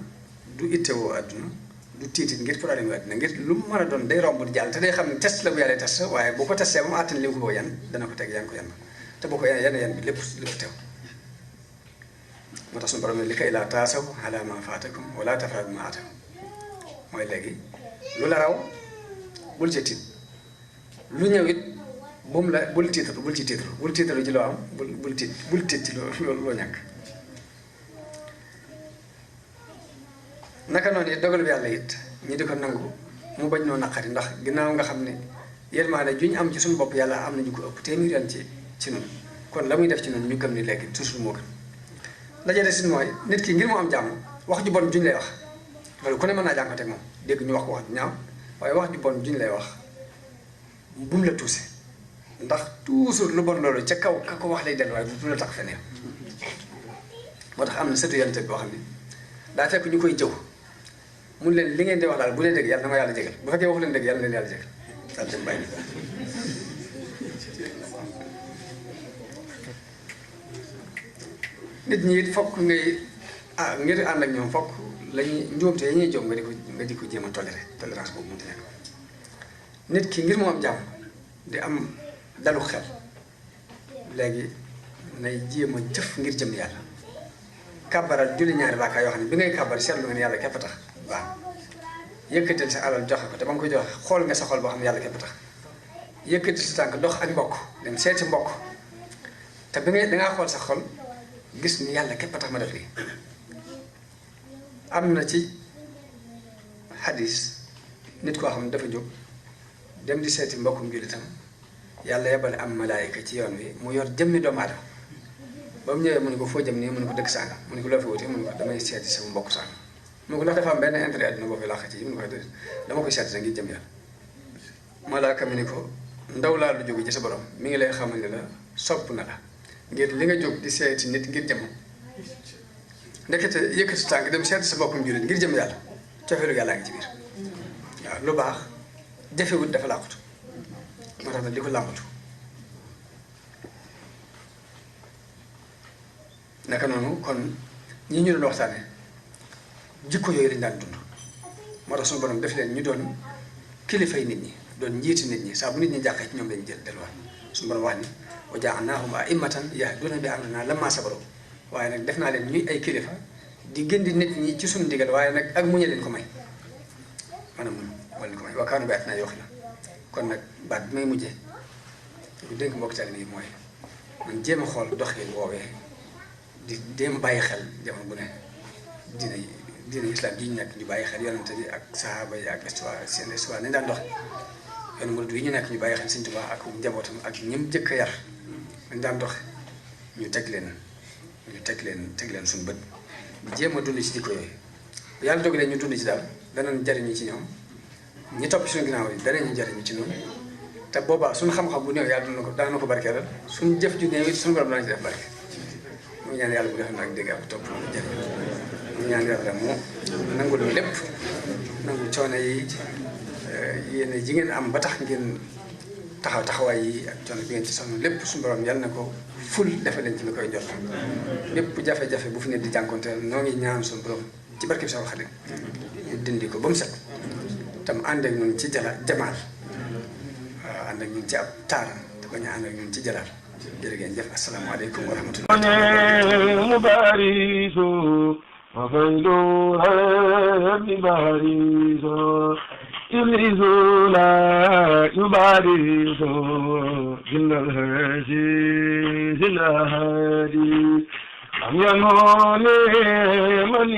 du ittewoo àdduna du tiit it ngir problème yu àdduna ngir lu mu mën a doon day romb di jàll te day xam ne test la bu yàlla test waaye boo ko testé ba mu àttan li mu ko boo yan dana ko teg yan ko yan te boo ko yan bi lépp teew moo tax suñu borom ne li kay laa taasaw ala ma faatakum wala tafrahu ma atakum mooy léegi lu la raw bul ci tiit lu ñëw it bul tiitaru ci loo am bul tiit ci loo ñàkk naka noonu it dogal bi yàlla it ñi di ko nangu mu bañ noo naqari ndax ginnaaw nga xam ne yërmaande ju ñu am ci suñu bopp yàlla am na ñu ko ëpp téeméer yoon ci noonu kon la muy def ci noonu ñu gëm ni léegi toujours moo gën la jëlee si mooy nit ki ngir mu am jàmm wax ju bon juñ lay wax loolu ku ne mën naa jànkuwanteeg moom dégg ñu wax ko wax ju ñaaw waaye wax ju bon juñ lay wax bu mu la tuuse ndax toujours lu bon loolu ca kaw ka ko wax lay dellu waaye du la tax feneen moo tax am na sëtu yonent boo xam ne daa fekk ñu koy jëw mun leen li ngeen di wax daal bu dee dëgg yàlla na ma yàlla jégal bu fekkee waxu leen dëgg yàlla na leen yàlla jégal daal dem bàyyi nit ñi it fokk ngay ngir ànd ak ñoom fokk lañuy njuumte yi ñuy jóg nga di ko jéem a tolérance boobu mënti nekk nit ki ngir mu am jàmm di am dalu xel léegi nay jéem a jëf ngir jëm yàlla kàbbaral julli ñaari rakaa yoo xam ne bi ngay kàbbar seetlu nga ne yàlla képp tax waaw yëkkatil sa alal joxe ko te ba nga koy joxe xool nga sa xol boo xam ne yàlla képp tax yëkkatil sa tànk dox ak mbokk dem seeti mbokk te bi ngay dangaa xool sa xol gis ni yàlla képp tax ma def lii am na ci xadis nit koo xam ne dafa jóg dem di seeti mbokkum jullitam yàlla yebale am malaayika ci yoon wi mu yor jëmmi doomu aadama ba mu ñëwee mu ne ko foo jëm nii mu ne ko dëkk sàngam mu ne ko loo fi wuti mu ne ko damay seeti sama mbokk sàngam mu ne ko ndax dafa am benn intérêt àdduna boo fi làq ci mu ne ko dama koy seeti sa ngir jëm yàlla malaaka mi ni ko ndaw laa lu jóge ci sa borom mi ngi lay xamal ne la sopp na la ngir li nga jóg di seeti nit ngir jëm ndekete yëkkati tànk dem seeti sa mbokkum jullit ngir jëm yàlla cofeelu yàllaa ngi ci biir waaw lu baax jafewut dafa làqutu moo tax nag di ko làmbatu naka noonu kon ñi ñu doon waxtaane jikko yooyu lañ daan dund moo tax suñu borom def leen ñu doon kilifay nit ñi doon njiiti nit ñi saa bu nit ñi jàqee ci ñoom lañ jël delluwaat suñu borom wax ni wa ja'alnaahum a'immatan yahduuna bi amrinaa lammaa sabaru waaye nag def naa leen ñuy ay kilifa di gindi nit ñi ci suñu ndigal waaye nag ak muñe leen ko may maanaam moo leen ko may wa kaanuu bi aayatinaa yuuqinuun kon nag baat bi may mujjee ñu dénk mbokk taalibe yi mooy man jéem a xool doxin woowee di jéem a bàyyi xel jamono bu ne diine islam ji ñu nekk ñu bàyyi xel yonente bi ak sahaaba yi ak histoire seen histoire nañ daan dox yoonu murid yi ñu nekk ñu bàyyi xel Sëñ Tuubaa ak njabootam ak ñim jëkk a yar nañ daan dox ñu teg leen suñu bët jéem a dund ci jikko yooyu yàlla dogalee ñu dund ci daal danañ jariñu ci ñoom ñi topp suñu ginnaaw yi danañu jariñu ci noonu te boobaa suñu xam-xam bu néew yàlla dana ko barkeelal suñu jëf ju néew it suñu borom dana ci def barke mu ñaan yàlla bu def nag dégg ak topp loolu jëriñ mu ñaan yàlla mu nangul lu lépp nangu coono yi yéen ji ngeen am ba tax ngeen taxawaay yi ak coono bi ngeen ci sonn lépp suñu borom yàlla na ko ful defe leen ci lu koy jot lépp jafe-jafe bu fi ne di jànkonteel noo ngi ñaan suñu borom ci barke bi Seexul Xadiim mu dindi ko ba mu set tam ànd ak ñun ci jamaal waaw ànd ak ñun ci ab taaram te bañ a ànd ak ñun ci jalaal jërë ngeen jëf asalaamaaleykum wa rahmatulah mubarisu wa fayluha bi barisu iblisu la yubarisu jillal hadi am yanone man